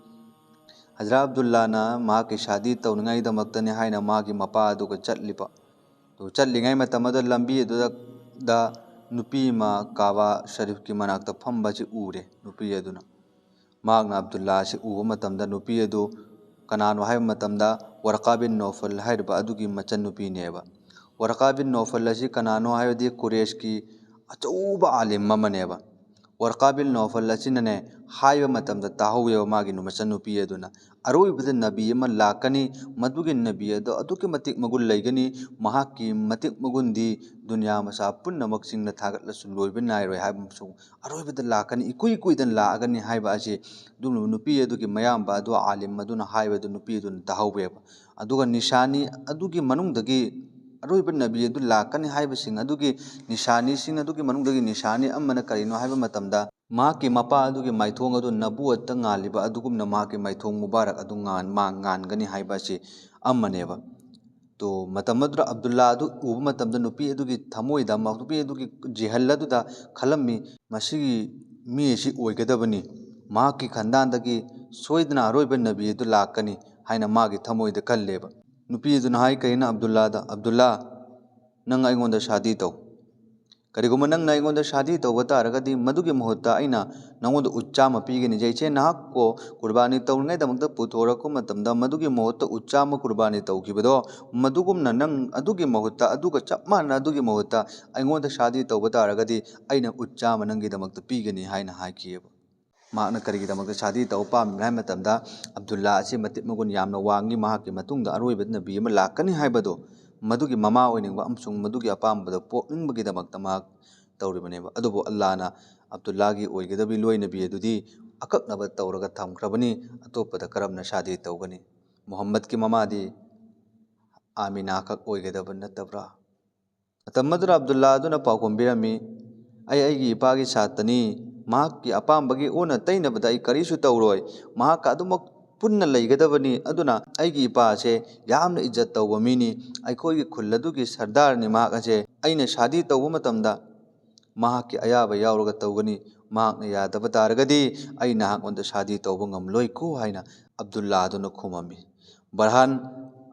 ꯍꯖꯔꯠ ꯑꯕꯗꯨꯜꯂꯥꯅ ꯃꯍꯥꯛꯀꯤ ꯁꯥꯗꯤ ꯇꯧꯅꯤꯡꯉꯥꯏꯗꯃꯛꯇꯅꯤ ꯍꯥꯏꯅ ꯃꯥꯒꯤ ꯃꯄꯥ ꯑꯗꯨꯒ ꯆꯠꯂꯤꯕ꯫ ꯑꯗꯨ ꯆꯠꯂꯤꯉꯩ ꯃꯇꯝ ꯑꯗꯨꯗ ꯂꯝꯕꯤ ꯑꯗꯨꯗ ꯅꯨꯄꯤ ꯑꯃ ꯀꯥꯕꯥ ꯁꯔꯤꯐꯀꯤ ꯃꯅꯥꯛꯇ ꯐꯝꯕꯁꯤ ꯎꯔꯦ꯫ ꯅꯨꯄꯤ ꯑꯗꯨꯅ, ꯃꯍꯥꯛꯅ ꯑꯕꯗꯨꯜꯂꯥ ꯑꯁꯤ ꯎꯕ ꯃꯇꯝꯗ ꯅꯨꯄꯤ ꯑꯗꯨ ꯀꯅꯥꯅꯣ ꯍꯥꯏꯕ ꯃꯇꯝꯗ ꯋꯔꯀꯥ ꯕꯤꯟ ꯅꯣꯐꯜ ꯍꯥꯏꯔꯤꯕ ꯑꯗꯨꯒꯤ ꯃꯆꯟꯅꯨꯄꯤꯅꯦꯕ꯫ ꯋꯔꯀꯥ ꯕꯤꯟ ꯅꯣꯐꯜ ꯑꯁꯤ ꯀꯅꯥꯅꯣ ꯍꯥꯏꯕꯗꯤ ꯀꯨꯔꯦꯁꯀꯤ ꯑꯆꯧꯕ ꯑꯥꯂꯤꯝ ꯑꯃꯅꯦꯕ꯫ ꯋꯔꯀꯥ ꯕꯤꯟ ꯅꯣꯐꯜ ꯑꯁꯤꯅꯅꯦ ꯍꯥꯏꯕ ꯃꯇꯝꯗ ꯇꯥꯍꯧꯋꯦꯕ ꯃꯥꯒꯤ ꯅꯨ-, ꯃꯆꯟꯅꯨꯄꯤ ꯑꯗꯨꯅ, "ꯑꯔꯣꯏꯕꯗ ꯅꯕꯤ ꯑꯃ ꯂꯥꯛꯀꯅꯤ, ꯃꯗꯨꯒꯤ ꯅꯕꯤ ꯑꯗꯣ ꯑꯗꯨꯛꯀꯤ ꯃꯇꯤꯛ ꯃꯒꯨꯟ ꯂꯩꯒꯅꯤ, ꯃꯍꯥꯛꯀꯤ ꯃꯇꯤꯛ ꯃꯒꯨꯟꯗꯤ ꯗꯨꯅꯤꯌꯥ ꯃꯆꯥ ꯄꯨꯝꯅꯃꯛꯁꯤꯡꯅ ꯊꯥꯒꯠꯂꯁꯨ ꯂꯣꯏꯕ ꯅꯥꯏꯔꯣꯏ" ꯍꯥꯏꯕ ꯑꯃꯁꯨꯡ ꯑꯔꯣꯏꯕꯗ ꯂꯥꯛꯀꯅꯤ, ꯏꯀꯨꯏ ꯀꯨꯏꯗꯅ ꯂꯥꯛꯑꯒꯅꯤ ꯍꯥꯏꯕ ꯑꯁꯤ ꯑꯗꯨꯒꯨꯝꯂꯕ ꯅꯨꯄꯤ ꯑꯗꯨꯒꯤ ꯃꯌꯥꯝꯕ ꯑꯗꯨ, ꯑꯥꯂꯤꯝ ꯑꯗꯨꯅ ꯍꯥꯏꯕꯗꯨ ꯅꯨꯄꯤ ꯑꯗꯨꯅ ꯇꯥꯍꯧꯋꯦꯕ꯫ ꯑꯗꯨꯒ ꯅꯤꯁꯥꯅꯤ ꯑꯗꯨꯒꯤ ꯃꯅꯨꯡꯗꯒꯤ, ꯑꯔꯣꯏꯕ ꯅꯕꯤ ꯑꯗꯨ ꯂꯥꯛꯀꯅꯤ ꯍꯥꯏꯕꯁꯤꯡ ꯑꯗꯨꯒꯤ ꯅꯤꯁꯥꯅꯤꯁꯤꯡ ꯑꯗꯨꯒꯤ ꯃꯅꯨꯡꯗꯒꯤ ꯅꯤꯁꯥꯅꯤ ꯑꯃꯅ ꯀꯔꯤꯅꯣ ꯍꯥꯏꯕ ꯃꯇꯝꯗ, ꯃꯍꯥꯛꯀꯤ ꯃꯄꯥ ꯑꯗꯨꯒꯤ ꯃꯥꯏꯊꯣꯡ ꯑꯗꯨ ꯅꯕꯨꯋꯠꯇ ꯉꯥꯜꯂꯤꯕ ꯑꯗꯨꯒꯨꯝꯅ ꯃꯍꯥꯛꯀꯤ ꯃꯥꯏꯊꯣꯡ ꯃꯨꯕꯥꯔꯛ ꯑꯗꯨ ꯉꯥꯟ-, ꯃꯥ ꯉꯥꯟꯒꯅꯤ ꯍꯥꯏꯕ ꯑꯁꯤ ꯑꯃꯅꯦꯕ꯫ ꯇꯣ, ꯃꯇꯝ ꯑꯗꯨꯗ ꯑꯕꯗꯨꯜꯂꯥ ꯑꯗꯨ ꯎꯕ ꯃꯇꯝꯗ ꯅꯨꯄꯤ ꯑꯗꯨꯒꯤ ꯊꯃꯣꯏꯗ, ꯅꯨꯄꯤ ꯑꯗꯨꯒꯤ ꯖꯤꯍꯜ ꯑꯗꯨꯗ ꯈꯜꯂꯝꯃꯤ, "ꯃꯁꯤꯒꯤ ꯃꯤ ꯑꯁꯤ ꯑꯣꯏꯒꯗꯕꯅꯤ, ꯃꯍꯥꯛꯀꯤ ꯈꯟꯗꯥꯟꯗꯒꯤ ꯁꯣꯏꯗꯅ ꯑꯔꯣꯏꯕ ꯅꯕꯤ ꯑꯗꯨ ꯂꯥꯛꯀꯅꯤ" ꯍꯥꯏꯅ ꯃꯥꯒꯤ ꯊꯃꯣꯏꯗ ꯈꯜꯂꯦꯕ꯫ ꯅꯨꯄꯤ ꯑꯗꯨꯅ ꯍꯥꯏ ꯀꯩꯅꯣ ꯑꯕꯗꯨꯜꯂꯥꯗ, "ꯑꯕꯗꯨꯜꯂꯥ, ꯅꯪ ꯑꯩꯉꯣꯟꯗ ꯁꯥꯗꯤ ꯇꯧ, ꯀꯔꯤꯒꯨꯝꯕ ꯅꯪꯅ ꯑꯩꯉꯣꯟꯗ ꯁꯥꯗꯤ ꯇꯧꯕ ꯇꯥꯔꯒꯗꯤ, ꯃꯗꯨꯒꯤ ꯃꯍꯨꯠꯇ ꯑꯩꯅ ꯅꯉꯣꯟꯗ ꯎꯠ ꯆꯥꯝꯃ ꯄꯤꯒꯅꯤ꯫ ꯖꯩꯁꯦ ꯅꯍꯥꯛ ꯀꯣ ꯀꯨꯔꯕꯥꯅꯤ ꯇꯧꯔꯤꯉꯩꯗꯃꯛꯇ ꯄꯨꯊꯣꯔꯛꯄ ꯃꯇꯝꯗ, ꯃꯗꯨꯒꯤ ꯃꯍꯨꯠꯇ ꯎꯠ ꯆꯥꯝꯃ ꯀꯨꯔꯕꯥꯅꯤ ꯇꯧꯈꯤꯕꯗꯣ, ꯃꯗꯨꯒꯨꯝꯅ ꯅꯪ ꯑꯗꯨꯒꯤ ꯃꯍꯨꯠꯇ, ꯑꯗꯨꯒ ꯆꯞ ꯃꯥꯟꯅ ꯑꯗꯨꯒꯤ ꯃꯍꯨꯠꯇ ꯑꯩꯉꯣꯟꯗ ꯁꯥꯗꯤ ꯇꯧꯕ ꯇꯥꯔꯒꯗꯤ, ꯑꯩꯅ ꯎꯠ ꯆꯥꯝꯃ ꯅꯪꯒꯤꯗꯃꯛꯇ ꯄꯤꯒꯅꯤ ꯍꯥꯏꯅ ꯍꯥꯏꯈꯤꯑꯕ꯫ ꯃꯍꯥꯛꯅ ꯀꯔꯤꯒꯤꯗꯃꯛꯇ ꯁꯥꯗꯤ ꯇꯧꯕ ꯄꯥꯝꯃꯤꯕꯅꯣ ꯍꯥꯏꯕ ꯃꯇꯝꯗ, ꯑꯕꯗꯨꯜꯂꯥ ꯑꯁꯤ ꯃꯇꯤꯛ ꯃꯒꯨꯟ ꯌꯥꯝꯅ ꯋꯥꯡꯉꯤ, ꯃꯍꯥꯛꯀꯤ ꯃꯇꯨꯡꯗ ꯑꯔꯣꯏꯕ ꯅꯕꯤ ꯑꯃ ꯂꯥꯛꯀꯅꯤ ꯍꯥꯏꯕꯗꯣ, ꯃꯗꯨꯒꯤ ꯃꯃꯥ ꯑꯣꯏꯅꯤꯡꯕ ꯑꯃꯁꯨꯡ ꯃꯗꯨꯒꯤ ꯑꯄꯥꯝꯕꯗ ꯄꯣꯛꯅꯤꯡꯕꯒꯤꯗꯃꯛꯇ ꯃꯍꯥꯛ ꯇꯧꯔꯤꯕꯅꯦꯕ꯫ ꯑꯗꯨꯕꯨ ꯑꯜꯂꯥꯅ ꯑꯕꯗꯨꯜꯂꯥꯒꯤ ꯑꯣꯏꯒꯗꯕꯤ ꯂꯣꯏꯅꯕꯤ ꯑꯗꯨꯗꯤ ꯑꯀꯛꯅꯕ ꯇꯧꯔꯒ ꯊꯝꯈ꯭ꯔꯕꯅꯤ꯫ ꯑꯇꯣꯞꯄꯗ ꯀꯔꯝꯅ ꯁꯥꯗꯤ ꯇꯧꯒꯅꯤ? ꯃꯨꯍꯝꯃꯗꯀꯤ ꯃꯃꯥꯗꯤ ꯑꯥꯃꯤꯅꯥ ꯈꯛ ꯑꯣꯏꯒꯗꯕ ꯅꯠꯇꯕ꯭ꯔꯥ? ꯃꯇꯝ ꯑꯗꯨꯗ ꯑꯕꯗꯨꯜꯂꯥ ꯑꯗꯨꯅ ꯄꯥꯎꯈꯨꯝ ꯄꯤꯔꯝꯃꯤ, "ꯑꯩ ꯑꯩꯒꯤ ꯏꯄꯥꯒꯤ ꯁꯥꯠꯇꯅꯤ꯫ ꯃꯍꯥꯛꯀꯤ ꯑꯄꯥꯝꯕꯒꯤ ꯑꯣꯟꯅ ꯇꯩꯅꯕꯗ ꯑꯩ ꯀꯔꯤꯁꯨ ꯇꯧꯔꯣꯏ꯫ ꯃꯍꯥꯛꯀ ꯑꯗꯨꯃꯛ ꯄꯨꯟꯅ ꯂꯩꯒꯗꯕꯅꯤ꯫ ꯑꯗꯨꯅ ꯑꯩꯒꯤ ꯏꯄꯥ ꯑꯁꯦ ꯌꯥꯝꯅ ꯏꯖꯠ ꯇꯧꯕ ꯃꯤꯅꯤ꯫ ꯑꯩꯈꯣꯏꯒꯤ ꯈꯨꯜ ꯑꯗꯨꯒꯤ ꯁꯔꯗꯥꯔꯅꯤ ꯃꯍꯥꯛ ꯑꯁꯦ꯫ ꯑꯩꯅ ꯁꯥꯗꯤ ꯇꯧꯕ ꯃꯇꯝꯗ ꯃꯍꯥꯛꯀꯤ ꯑꯌꯥꯕ ꯌꯥꯎꯔꯒ ꯇꯧꯒꯅꯤ꯫ ꯃꯍꯥꯛꯅ ꯌꯥꯗꯕ ꯇꯥꯔꯒꯗꯤ ꯑꯩ ꯅꯍꯥꯛꯉꯣꯟꯗ ꯁꯥꯗꯤ ꯇꯧꯕ ꯉꯝꯂꯣꯏꯀꯣ" ꯍꯥꯏꯅ ꯑꯕꯗꯨꯜꯂꯥ ꯑꯗꯨꯅ ꯈꯨꯝꯃꯝꯃꯤ꯫ ꯕꯔꯍꯥꯟ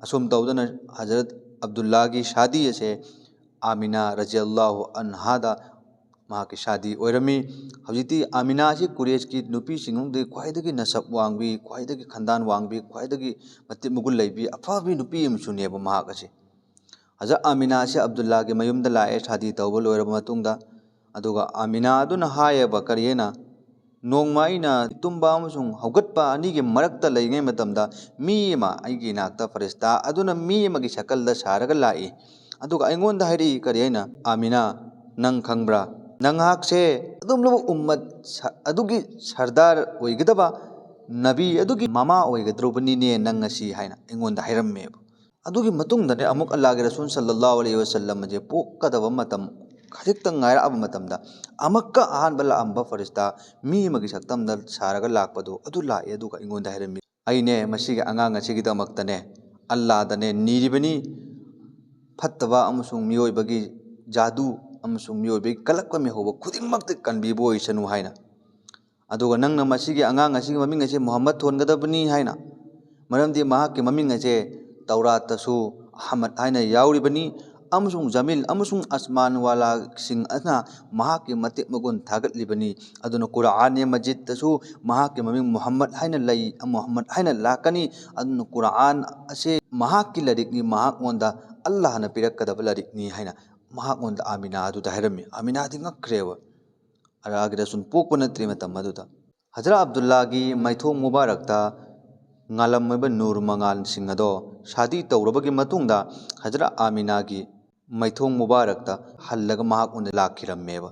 ꯑꯁꯨꯝ ꯇꯧꯗꯅ ꯍꯖꯔꯠ ꯑꯕꯗꯨꯜꯂꯥꯒꯤ ꯁꯥꯗꯤ ꯑꯁꯦ ꯑꯥꯃꯤꯅꯥ ꯔꯖꯤꯌꯜꯂꯥꯍꯨ ꯑꯟꯍꯥꯗ ꯃꯍꯥꯛꯀꯤ ꯁꯥꯗꯤ ꯑꯣꯏꯔꯝꯃꯤ꯫ ꯍꯧꯖꯤꯛꯇꯤ ꯑꯥꯃꯤꯅꯥ ꯑꯁꯤ ꯀꯨꯔꯦꯁꯀꯤ ꯅꯨꯄꯤꯁꯤꯡ ꯑꯃꯗꯤ ꯈ꯭ꯋꯥꯏꯗꯒꯤ ꯅꯁꯕ ꯋꯥꯡꯕꯤ, ꯈ꯭ꯋꯥꯏꯗꯒꯤ ꯈꯟꯗꯥꯟ ꯋꯥꯡꯕꯤ, ꯈ꯭ꯋꯥꯏꯗꯒꯤ ꯃꯇꯤꯛ ꯃꯒꯨꯟ ꯂꯩꯕꯤ ꯑꯐꯕꯤ ꯅꯨꯄꯤ ꯑꯃꯁꯨꯅꯦꯕ ꯃꯍꯥꯛ ꯑꯁꯤ꯫ ꯍꯖꯔꯠ ꯑꯥꯃꯤꯅꯥ ꯑꯁꯤ ꯑꯕꯗꯨꯜꯂꯥꯒꯤ ꯃꯌꯨꯝꯗ ꯂꯥꯛꯑꯦ ꯁꯥꯗꯤ ꯇꯧꯕ ꯂꯣꯏꯔꯕ ꯃꯇꯨꯡꯗ꯫ ꯑꯗꯨꯒ ꯑꯥꯃꯤꯅꯥ ꯑꯗꯨꯅ ꯍꯥꯏꯌꯦꯕ, ꯀꯔꯤ ꯍꯥꯏꯅ, "ꯅꯣꯡꯃ ꯑꯩꯅ ꯇꯨꯝꯕ ꯑꯃꯁꯨꯡ ꯍꯧꯒꯠꯄ ꯑꯅꯤꯒꯤ ꯃꯔꯛꯇ ꯂꯩꯔꯤꯉꯩ ꯃꯇꯝꯗ ꯃꯤ ꯑꯃ ꯑꯩꯒꯤ ꯏꯅꯥꯛꯇ ꯐꯔꯤꯁꯇꯥ ꯑꯗꯨꯅ ꯃꯤ ꯑꯃꯒꯤ ꯁꯀꯜꯗ ꯁꯥꯔꯒ ꯂꯥꯛꯏ꯫ ꯑꯗꯨꯒ ꯑꯩꯉꯣꯟꯗ ꯍꯥꯏꯔꯛꯏ, ꯀꯔꯤ ꯍꯥꯏꯅ, 'ꯑꯥꯃꯤꯅꯥ, ꯅꯪ ꯈꯪꯕ꯭ꯔꯥ? ꯅꯪꯍꯥꯛꯁꯦ ꯑꯗꯨꯝꯂꯕ ꯎꯝꯃꯠ ꯁ-, ꯑꯗꯨꯒꯤ ꯁꯔꯗꯥꯔ ꯑꯣꯏꯒꯗꯕ ꯅꯕꯤ ꯑꯗꯨꯒꯤ ꯃꯃꯥ ꯑꯣꯏꯒꯗꯧꯔꯕꯅꯤꯅꯦ ꯅꯪ ꯉꯁꯤ,' ꯍꯥꯏꯅ ꯑꯩꯉꯣꯟꯗ ꯍꯥꯏꯔꯝꯃꯦꯕ꯫ ꯑꯗꯨꯒꯤ ꯃꯇꯨꯡꯗꯅꯦ ꯑꯃꯨꯛ ꯑꯜꯂꯥꯍꯒꯤ ꯔꯁꯨꯜ ꯁꯜꯂꯜꯂꯥꯍꯨ ꯑꯂꯩꯍꯤ ꯋꯁꯜꯂꯝ ꯑꯁꯦ ꯄꯣꯛꯀꯗꯕ ꯃꯇꯝ ꯈꯖꯤꯛꯇꯪ ꯉꯥꯏꯔꯛꯑꯕ ꯃꯇꯝꯗ, ꯑꯃꯨꯛꯀ ꯑꯍꯥꯟꯕ ꯂꯥꯛꯑꯝꯕ ꯐꯔꯤꯁꯇꯥ ꯃꯤ ꯑꯃꯒꯤ ꯁꯛꯇꯝꯗ ꯁꯥꯔꯒ ꯂꯥꯛꯄꯗꯣ ꯑꯗꯨ ꯂꯥꯛꯑꯦ꯫ ꯑꯗꯨꯒ ꯑꯩꯉꯣꯟꯗ ꯍꯥꯏꯔꯝꯃꯤ, "ꯑꯩꯅꯦ ꯃꯁꯤꯒꯤ ꯑꯉꯥꯡ ꯑꯁꯤꯒꯤꯗꯃꯛꯇꯅꯦ ꯑꯜꯂꯥꯗꯅꯦ ꯅꯤꯔꯤꯕꯅꯤ, ꯐꯠꯇꯕ ꯑꯃꯁꯨꯡ ꯃꯤꯑꯣꯏꯕꯒꯤ ꯖꯥꯗꯨ ꯑꯃꯁꯨꯡ ꯃꯤꯑꯣꯏꯕꯒꯤ ꯀꯜꯂꯛꯄ ꯃꯤꯍꯧꯕ ꯈꯨꯗꯤꯡꯃꯛꯇ ꯀꯟꯕꯤꯕ ꯑꯣꯏꯁꯅꯨ" ꯍꯥꯏꯅ꯫ ꯑꯗꯨꯒ ꯅꯪꯅ ꯃꯁꯤꯒꯤ ꯑꯉꯥꯡ ꯑꯁꯤꯒꯤ ꯃꯃꯤꯡ ꯑꯁꯦ ꯃꯨꯍꯝꯃꯗ ꯊꯣꯟꯒꯗꯕꯅꯤ ꯍꯥꯏꯅ, ꯃꯔꯝꯗꯤ ꯃꯍꯥꯛꯀꯤ ꯃꯃꯤꯡ ꯑꯁꯦ ꯇꯧꯔꯥꯠꯇꯁꯨ ꯑꯍꯃꯗ ꯍꯥꯏꯅ ꯌꯥꯎꯔꯤꯕꯅꯤ꯫ ꯑꯃꯁꯨꯡ ꯖꯃꯤꯜ ꯑꯃꯁꯨꯡ ꯑꯁꯃꯥꯟ ꯋꯥꯂꯥꯁꯤꯡ ꯑꯁꯤꯅ ꯃꯍꯥꯛꯀꯤ ꯃꯇꯤꯛ ꯃꯒꯨꯟ ꯊꯥꯒꯠꯂꯤꯕꯅꯤ꯫ ꯑꯗꯨꯅ ꯀꯨꯔꯥꯟ ꯃꯖꯤꯗꯇꯁꯨ ꯃꯍꯥꯛꯀꯤ ꯃꯃꯤꯡ ꯃꯨꯍꯝꯃꯗ ꯍꯥꯏꯅ ꯂꯩ, ꯃꯨꯍꯝꯃꯗ ꯍꯥꯏꯅ ꯂꯥꯛꯀꯅꯤ꯫ ꯑꯗꯨꯅ ꯀꯨꯔꯥꯟ ꯑꯁꯦ ꯃꯍꯥꯛꯀꯤ ꯂꯥꯏꯔꯤꯛꯅꯤ, ꯃꯍꯥꯛꯉꯣꯟꯗ ꯑꯜꯂꯥꯍꯅ ꯄꯤꯔꯛꯀꯗꯕ ꯂꯥꯏꯔꯤꯛꯅꯤ ꯍꯥꯏꯅ ꯃꯍꯥꯛꯉꯣꯟꯗ ꯑꯥꯃꯤꯅꯥ ꯑꯗꯨꯗ ꯍꯥꯏꯔꯝꯃꯤ꯫ ꯑꯥꯃꯤꯅꯥꯗꯤ ꯉꯛꯈ꯭ꯔꯦꯕ꯫ ꯑꯜꯂꯥꯍꯒꯤ ꯔꯁꯨꯜ ꯄꯣꯛꯄ ꯅꯠꯇ꯭ꯔꯤ ꯃꯇꯝ ꯑꯗꯨꯗ꯫ ꯍꯖꯔꯠ ꯑꯕꯗꯨꯜꯂꯥꯒꯤ ꯃꯥꯏꯊꯣꯡ ꯃꯨꯕꯥꯔꯛꯇ ꯉꯥꯂꯝꯃꯤꯕ ꯅꯨꯔ ꯃꯉꯥꯜꯁꯤꯡ ꯑꯗꯣ ꯁꯥꯗꯤ ꯇꯧꯔꯕꯒꯤ ꯃꯇꯨꯡꯗ ꯍꯖꯔꯠ ꯑꯥꯃꯤꯅꯥꯒꯤ ꯃꯥꯏꯊꯣꯡ ꯃꯨꯕꯥꯔꯛꯇ ꯍꯜꯂꯒ ꯃꯍꯥꯛꯉꯣꯟꯗ ꯂꯥꯛꯈꯤꯔꯝꯃꯦꯕ꯫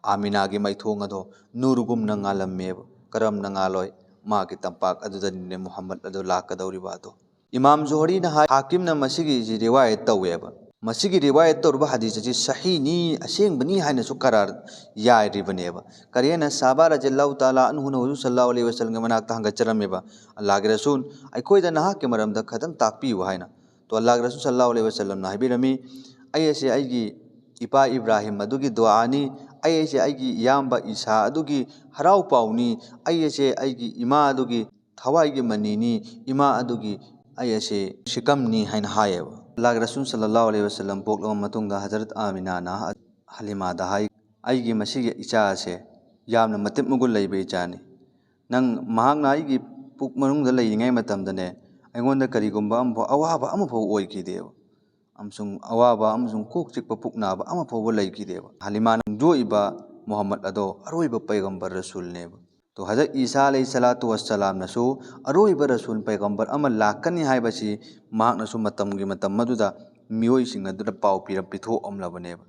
ꯑꯥꯃꯤꯅꯥꯒꯤ ꯃꯥꯏꯊꯣꯡ ꯑꯗꯣ ꯅꯨꯔꯒꯨꯝꯅ ꯉꯥꯜꯂꯝꯃꯦꯕ꯫ ꯀꯔꯝꯅ ꯉꯥꯜꯂꯣꯏ? ꯃꯥꯒꯤ ꯇꯝꯄꯥꯛ ꯑꯗꯨꯗꯅꯤꯅꯦ ꯃꯨꯍꯝꯃꯗ ꯑꯗꯣ ꯂꯥꯛꯀꯗꯧꯔꯤꯕ ꯑꯗꯣ꯫ ꯏꯃꯥꯝ ꯖꯨꯍꯔꯤꯅ ꯍꯥꯏ, ꯍꯥꯀꯤꯝꯅ ꯃꯁꯤꯒꯤꯁꯤ ꯔꯤꯋꯥꯌꯠ ꯇꯧꯋꯦꯕ꯫ ꯃꯁꯤꯒꯤ ꯔꯤꯋꯥꯌꯠ ꯇꯧꯔꯤꯕ ꯍꯗꯤꯁ ꯑꯁꯤ ꯁꯍꯤꯅꯤ, ꯑꯁꯦꯡꯕꯅꯤ ꯍꯥꯏꯅꯁꯨ ꯀꯔꯥꯔ ꯌꯥꯏꯔꯤꯕꯅꯦꯕ꯫ ꯀꯔꯤ ꯍꯥꯏꯅ? ꯁꯥꯕꯥ ꯔꯖꯤꯌꯜꯂꯥꯍꯨ ꯇꯥꯂꯥ ꯑꯟꯍꯨꯅ ꯍꯨꯖꯨꯔ ꯁꯜꯂꯥꯍꯨ ꯑꯂꯩꯍꯤ ꯋꯁꯜꯂꯝꯒꯤ ꯃꯅꯥꯛꯇ ꯍꯪꯒꯠꯆꯔꯝꯃꯦꯕ, "ꯑꯜꯂꯥꯍꯒꯤ ꯔꯁꯨꯜ, ꯑꯩꯈꯣꯏꯗ ꯅꯍꯥꯛꯀꯤ ꯃꯔꯝꯗ ꯈꯤꯇꯪ ꯇꯥꯛꯄꯤꯌꯨ" ꯍꯥꯏꯅ꯫ ꯇꯣ ꯑꯜꯂꯥꯍꯒꯤ ꯔꯁꯨꯜ ꯁꯜꯂꯥꯍꯨ ꯑꯂꯩꯍꯤ ꯋꯁꯜꯂꯝꯅ ꯍꯥꯏꯕꯤꯔꯝꯃꯤ, "ꯑꯩ ꯑꯁꯦ ꯑꯩꯒꯤ ꯏꯄꯥ ꯏꯕ꯭ꯔꯥꯍꯤꯝ ꯑꯗꯨꯒꯤ ꯗꯨꯑꯥꯅꯤ, ꯑꯩ ꯑꯁꯦ ꯑꯩꯒꯤ ꯏꯌꯥꯝꯕ ꯏꯁꯥ ꯑꯗꯨꯒꯤ ꯍꯔꯥꯎ ꯄꯥꯎꯅꯤ, ꯑꯩ ꯑꯁꯦ ꯑꯩꯒꯤ ꯏꯃꯥ ꯑꯗꯨꯒꯤ ꯊꯋꯥꯏꯒꯤ ꯃꯅꯤꯅꯤ, ꯏꯃꯥ ꯑꯗꯨꯒꯤ ꯑꯩ ꯑꯁꯦ ꯁꯤꯀꯝꯅꯤ" ꯍꯥꯏꯅ ꯍꯥꯏꯌꯦꯕ꯫ ꯑꯜꯂꯥꯍꯒꯤ ꯔꯁꯨꯜ ꯁꯜꯂꯥꯍꯨ ꯑꯂꯩꯍꯤ ꯋꯁꯜꯂꯝ ꯄꯣꯛꯂꯕ ꯃꯇꯨꯡꯗ ꯍꯖꯔꯠ ꯑꯥꯃꯤꯅꯥꯅ ꯍꯂꯤꯃꯥꯗ ꯍꯥꯏ, "ꯑꯩꯒꯤ ꯃꯁꯤꯒꯤ ꯏꯆꯥ ꯑꯁꯦ ꯌꯥꯝꯅ ꯃꯇꯤꯛ ꯃꯒꯨꯟ ꯂꯩꯕ ꯏꯆꯥꯅꯤ꯫ ꯅꯪ, ꯃꯍꯥꯛꯅ ꯑꯩꯒꯤ ꯄꯨꯛ ꯃꯅꯨꯡꯗ ꯂꯩꯔꯤꯉꯩ ꯃꯇꯝꯗꯅꯦ, ꯑꯩꯉꯣꯟꯗ ꯀꯔꯤꯒꯨꯝꯕ ꯑꯃꯐꯥꯎ, ꯑꯋꯥꯕ ꯑꯃꯐꯥꯎ ꯑꯣꯏꯈꯤꯗꯦꯕ꯫ ꯑꯃꯁꯨꯡ ꯑꯋꯥꯕ ꯑꯃꯁꯨꯡ ꯀꯣꯛ ꯆꯤꯛꯄ ꯄꯨꯛ ꯅꯥꯕ ꯑꯃ ꯐꯥꯎꯕ ꯂꯩꯈꯤꯗꯦꯕ꯫ ꯍꯂꯤꯃꯥꯅ ꯐꯣꯡꯗꯣꯛꯏꯕ ꯃꯨꯍꯝꯃꯗ ꯑꯗꯣ ꯑꯔꯣꯏꯕ ꯄꯩꯒꯝꯕꯔ ꯔꯁꯨꯜꯅꯦꯕ꯫ ꯇꯣ ꯍꯖꯔꯠ ꯏꯁꯥ ꯑꯂꯩꯍꯤ ꯁꯂꯥꯇꯨ ꯋꯁꯁꯂꯥꯝꯅꯁꯨ ꯑꯔꯣꯏꯕ ꯔꯁꯨꯜ ꯄꯩꯒꯝꯕꯔ ꯑꯃ ꯂꯥꯛꯀꯅꯤ ꯍꯥꯏꯕꯁꯤ ꯃꯍꯥꯛꯅꯁꯨ ꯃꯇꯝꯒꯤ ꯃꯇꯝ ꯑꯗꯨꯗ ꯃꯤꯑꯣꯏꯁꯤꯡ ꯑꯗꯨꯗ ꯄꯥꯎ ꯄꯤꯔꯝ-, ꯄꯤꯊꯣꯛꯑꯝꯂꯕꯅꯦꯕ꯫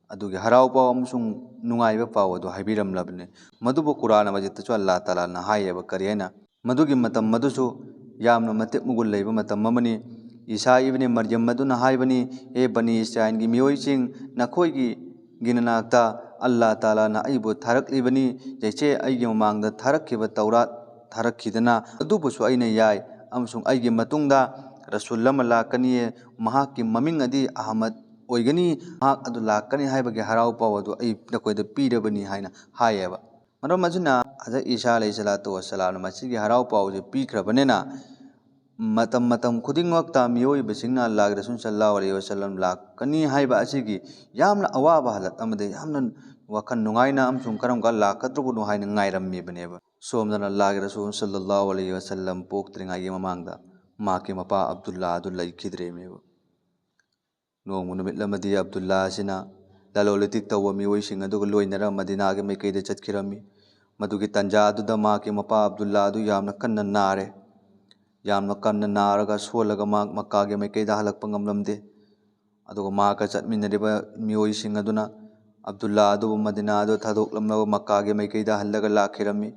ꯑꯗꯨꯒꯤ ꯍꯔꯥꯎ ꯄꯥꯎ ꯑꯃꯁꯨꯡ ꯅꯨꯡꯉꯥꯏꯕ ꯄꯥꯎ ꯑꯗꯨ ꯍꯥꯏꯕꯤꯔꯝꯂꯕꯅꯤ꯫ ꯃꯗꯨꯕꯨ ꯀꯨꯔꯥꯟ ꯃꯖꯤꯗꯇꯁꯨ ꯑꯜꯂꯥꯍ ꯇꯥꯂꯥꯅ ꯍꯥꯏꯌꯦꯕ꯫ ꯀꯔꯤ ꯍꯥꯏꯅ? ꯃꯗꯨꯒꯤ ꯃꯇꯝ ꯑꯗꯨꯁꯨ ꯌꯥꯝꯅ ꯃꯇꯤꯛ ꯃꯒꯨꯟ ꯂꯩꯕ ꯃꯇꯝ ꯑꯃꯅꯤ꯫ ꯏꯁꯥ ꯏꯕꯅꯤ ꯃꯔꯌꯝ ꯑꯗꯨꯅ ꯍꯥꯏꯕꯅꯤ, "ꯍꯦ ꯕꯅꯤ ꯏꯁꯔꯥꯏꯜꯒꯤ ꯃꯤꯑꯣꯏꯁꯤꯡ, ꯅꯈꯣꯏꯒꯤ ꯒꯤ ꯅꯅꯥꯛꯇ ꯑꯜꯂꯥꯍ ꯇꯥꯂꯥꯅ ꯑꯩꯕꯨ ꯊꯥꯔꯛꯂꯤꯕꯅꯤ꯫ ꯆꯩꯁꯦ ꯑꯩꯒꯤ ꯃꯃꯥꯡꯗ ꯊꯥꯔꯛꯈꯤꯕ ꯇꯧꯔꯥꯠ ꯊꯥꯔꯛꯈꯤꯗꯅ ꯑꯗꯨꯕꯨꯁꯨ ꯑꯩꯅ ꯌꯥꯏ, ꯑꯃꯁꯨꯡ ꯑꯩꯒꯤ ꯃꯇꯨꯡꯗ ꯔꯁꯨꯜ ꯑꯃ ꯂꯥꯛꯀꯅꯤꯌꯦ, ꯃꯍꯥꯛꯀꯤ ꯃꯃꯤꯡ ꯑꯗꯤ ꯑꯍꯃꯗ ꯑꯣꯏꯒꯅꯤ꯫ ꯃꯍꯥꯛ ꯑꯗꯨ ꯂꯥꯛꯀꯅꯤ ꯍꯥꯏꯕꯒꯤ ꯍꯔꯥꯎ ꯄꯥꯎ ꯑꯗꯨ ꯑꯩ ꯅꯈꯣꯏꯗ ꯄꯤꯔꯕꯅꯤ" ꯍꯥꯏꯅ ꯍꯥꯏꯌꯦꯕ꯫ ꯃꯔꯝ ꯑꯁꯤꯅ ꯍꯖꯔꯠ ꯏꯁꯥ ꯑꯂꯩꯍꯤ ꯁꯂꯥꯇꯨ ꯋꯁꯁꯂꯥꯝꯅ ꯃꯁꯤꯒꯤ ꯍꯔꯥꯎ ꯄꯥꯎꯁꯦ ꯄꯤꯈ꯭ꯔꯕꯅꯤꯅ, ꯃꯇꯝ ꯃꯇꯝ ꯈꯨꯗꯤꯡꯃꯛꯇ ꯃꯤꯑꯣꯏꯕꯁꯤꯡꯅ ꯑꯜꯂꯥꯍꯒꯤ ꯔꯁꯨꯜ ꯁꯜꯂꯜꯂꯥꯍꯨ ꯑꯂꯩꯍꯤ ꯋꯁꯜꯂꯝ ꯂꯥꯛꯀꯅꯤ ꯍꯥꯏꯕ ꯑꯁꯤꯒꯤ ꯌꯥꯝꯅ ꯑꯋꯥꯕ ꯍꯥꯂꯠ ꯑꯃꯗꯤ ꯌꯥꯝꯅ ꯋꯥꯈꯜ ꯅꯨꯡꯉꯥꯏꯅ ꯑꯃꯁꯨꯡ ꯀꯔꯝ ꯀꯥꯟ ꯂꯥꯛꯀꯗ꯭ꯔꯕꯅꯣ ꯍꯥꯏꯅ ꯉꯥꯏꯔꯝꯃꯤꯕꯅꯦꯕ꯫ ꯁꯣꯝꯗꯅ ꯑꯜꯂꯥꯍꯒꯤ ꯔꯁꯨꯜ ꯁꯜꯂꯜꯂꯥꯍꯨ ꯑꯂꯩꯍꯤ ꯋꯁꯜꯂꯝ ꯄꯣꯛꯇ꯭ꯔꯤꯉꯩꯒꯤ ꯃꯃꯥꯡꯗ ꯃꯍꯥꯛꯀꯤ ꯃꯄꯥ ꯑꯕꯗꯨꯜꯂꯥ ꯑꯗꯨ ꯂꯩꯈꯤꯗ꯭ꯔꯦꯃꯦꯕ꯫ ꯅꯣꯡꯃ ꯅꯨꯃꯤꯠ ꯑꯃꯗꯤ ꯑꯕꯗꯨꯜꯂꯥ ꯑꯁꯤꯅ ꯂꯂꯣꯟ ꯏꯇꯤꯛ ꯇꯧꯕ ꯃꯤꯑꯣꯏꯁꯤꯡ ꯑꯗꯨꯒ ꯂꯣꯏꯅꯔ ꯃꯗꯤꯅꯥꯒꯤ ꯃꯥꯏꯀꯩꯗ ꯆꯠꯈꯤꯔꯝꯃꯤ꯫ ꯃꯗꯨꯒꯤ ꯇꯥꯟꯖꯥ ꯑꯗꯨꯗ ꯃꯍꯥꯛꯀꯤ ꯃꯄꯥ ꯑꯕꯗꯨꯜꯂꯥ ꯑꯗꯨ ꯌꯥꯝꯅ ꯀꯟꯅ ꯅꯥꯔꯦ꯫ ꯌꯥꯝꯅ ꯀꯟꯅ ꯅꯥꯔꯒ ꯁꯣꯜꯂꯒ ꯃꯍꯥꯛ ꯃꯛꯀꯥꯒꯤ ꯃꯥꯏꯀꯩꯗ ꯍꯜꯂꯛꯄ ꯉꯝꯂꯝꯗꯦ꯫ ꯑꯗꯨꯒ ꯃꯍꯥꯛꯀ ꯆꯠꯃꯤꯟꯅꯔꯤꯕ ꯃꯤꯑꯣꯏꯁꯤꯡ ꯑꯗꯨꯅ ꯑꯕꯗꯨꯜꯂꯥ ꯑꯗꯨꯕꯨ ꯃꯗꯤꯅꯥ ꯑꯗꯨ ꯊꯥꯗꯣꯛꯂꯝꯂꯒ ꯃꯛꯀꯥꯒꯤ ꯃꯥꯏꯀꯩꯗ ꯍꯜꯂꯒ ꯂꯥꯛꯈꯤꯔꯝꯃꯤ꯫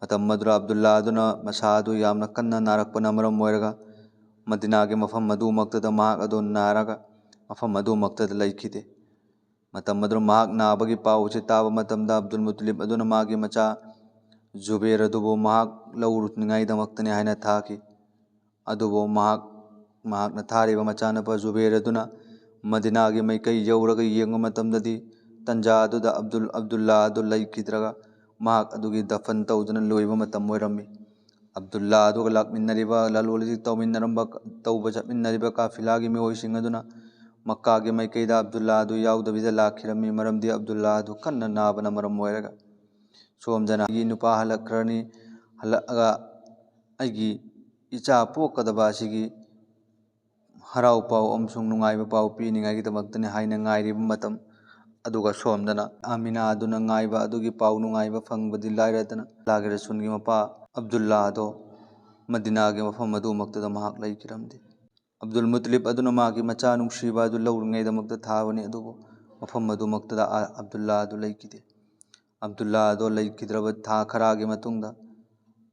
ꯃꯇꯝ ꯑꯗꯨꯗ ꯑꯕꯗꯨꯜꯂꯥ ꯑꯗꯨꯅ ꯃꯁꯥ ꯑꯗꯨ ꯌꯥꯝꯅ ꯀꯟꯅ ꯅꯥꯔꯛꯄꯅ ꯃꯔꯝ ꯑꯣꯏꯔꯒ ꯃꯗꯤꯅꯥꯒꯤ ꯃꯐꯝ ꯑꯗꯨꯃꯛꯇꯗ ꯃꯍꯥꯛ ꯑꯗꯨ ꯅꯥꯔꯒ ꯃꯐꯝ ꯑꯗꯨꯃꯛꯇꯗ ꯂꯩꯈꯤꯗꯦ꯫ ꯃꯇꯝ ꯑꯗꯨꯗ ꯃꯍꯥꯛ ꯅꯥꯕꯒꯤ ꯄꯥꯎ ꯑꯁꯤ ꯇꯥꯕ ꯃꯇꯝꯗ ꯑꯕꯗꯨꯜ ꯃꯨꯇꯂꯤꯕ ꯑꯗꯨꯅ ꯃꯥꯒꯤ ꯃꯆꯥ ꯖꯨꯕꯦꯔ ꯑꯗꯨꯕꯨ ꯃꯍꯥꯛ ꯂꯧꯔꯨꯅꯤꯉꯥꯏꯗꯃꯛꯇꯅꯤ ꯍꯥꯏꯅ ꯊꯥꯈꯤ꯫ ꯑꯗꯨꯕꯨ ꯃꯍꯥꯛ, ꯃꯍꯥꯛꯅ ꯊꯥꯔꯤꯕ ꯃꯆꯥꯅꯨꯄꯥ ꯖꯨꯕꯦꯔ ꯑꯗꯨꯅ ꯃꯗꯤꯅꯥꯒꯤ ꯃꯥꯏꯀꯩ ꯌꯧꯔꯒ ꯌꯦꯡꯕ ꯃꯇꯝꯗꯗꯤ ꯇꯟꯖꯥ ꯑꯗꯨꯗ ꯑꯕꯗꯨꯜ, ꯑꯕꯗꯨꯜꯂꯥ ꯑꯗꯨ ꯂꯩꯈꯤꯗ꯭ꯔꯒ ꯃꯍꯥꯛ ꯑꯗꯨꯒꯤ ꯗꯐꯟ ꯇꯧꯗꯨꯅ ꯂꯣꯏꯕ ꯃꯇꯝ ꯑꯣꯏꯔꯝꯃꯤ꯫ ꯑꯕꯗꯨꯜꯂꯥ ꯑꯗꯨꯒ ꯂꯥꯛꯃꯤꯟꯅꯔꯤꯕ, ꯂꯂꯣꯟ ꯏꯇꯤꯛ ꯇꯧꯃꯤꯟꯅꯔꯝꯕ, ꯇꯧꯕ ꯆꯠꯃꯤꯟꯅꯔꯤꯕ ꯀꯥꯐꯤꯂꯥꯒꯤ ꯃꯤꯑꯣꯏꯁꯤꯡ ꯑꯗꯨꯅ ꯃꯛꯀꯥꯒꯤ ꯃꯥꯏꯀꯩꯗ ꯑꯕꯗꯨꯜꯂꯥ ꯑꯗꯨ ꯌꯥꯎꯗꯕꯤꯗ ꯂꯥꯛꯈꯤꯔꯝꯃꯤ, ꯃꯔꯝꯗꯤ ꯑꯕꯗꯨꯜꯂꯥ ꯑꯗꯨ ꯀꯟꯅ ꯅꯥꯕꯅ ꯃꯔꯝ ꯑꯣꯏꯔꯒ꯫ ꯁꯣꯝꯗꯅ ꯑꯩꯒꯤ ꯅꯨꯄꯥ ꯍꯜꯂꯛꯈ꯭ꯔꯅꯤ, ꯍꯜꯂꯛꯑꯒ ꯑꯩꯒꯤ ꯏꯆꯥ ꯄꯣꯛꯀꯗꯕ ꯑꯁꯤꯒꯤ ꯍꯔꯥꯎ ꯄꯥꯎ ꯑꯃꯁꯨꯡ ꯅꯨꯡꯉꯥꯏꯕ ꯄꯥꯎ ꯄꯤꯅꯤꯡꯉꯥꯏꯒꯤꯗꯃꯛꯇꯅꯤ ꯍꯥꯏꯅ ꯉꯥꯏꯔꯤꯕ ꯃꯇꯝ, ꯑꯗꯨꯒ ꯁꯣꯝꯗꯅ ꯑꯥꯃꯤꯅꯥ ꯑꯗꯨꯅ ꯉꯥꯏꯕ ꯑꯗꯨꯒꯤ ꯄꯥꯎ ꯅꯨꯡꯉꯥꯏꯕ ꯐꯪꯕꯗꯤ ꯂꯥꯏꯔꯗꯅ, ꯑꯜꯂꯥꯍꯒꯤ ꯔꯁꯨꯜꯒꯤ ꯃꯄꯥ ꯑꯕꯗꯨꯜꯂꯥ ꯑꯗꯣ ꯃꯗꯤꯅꯥꯒꯤ ꯃꯐꯝ ꯑꯗꯨꯃꯛꯇꯗ ꯃꯍꯥꯛ ꯂꯩꯈꯤꯔꯝꯗꯦ꯫ ꯑꯕꯗꯨꯜ ꯃꯨꯇꯂꯤꯕ ꯑꯗꯨꯅ ꯃꯥꯒꯤ ꯃꯆꯥ ꯅꯨꯡꯁꯤꯕ ꯑꯗꯨ ꯂꯧꯔꯤꯉꯩꯗꯃꯛꯇ ꯊꯥꯕꯅꯤ, ꯑꯗꯨꯕꯨ ꯃꯐꯝ ꯑꯗꯨꯃꯛꯇꯗ ꯑ-, ꯑꯕꯗꯨꯜꯂꯥ ꯑꯗꯨ ꯂꯩꯈꯤꯗꯦ꯫ ꯑꯕꯗꯨꯜꯂꯥ ꯑꯗꯣ ꯂꯩꯈꯤꯗ꯭ꯔꯕ ꯊꯥ ꯈꯔꯒꯤ ꯃꯇꯨꯡꯗ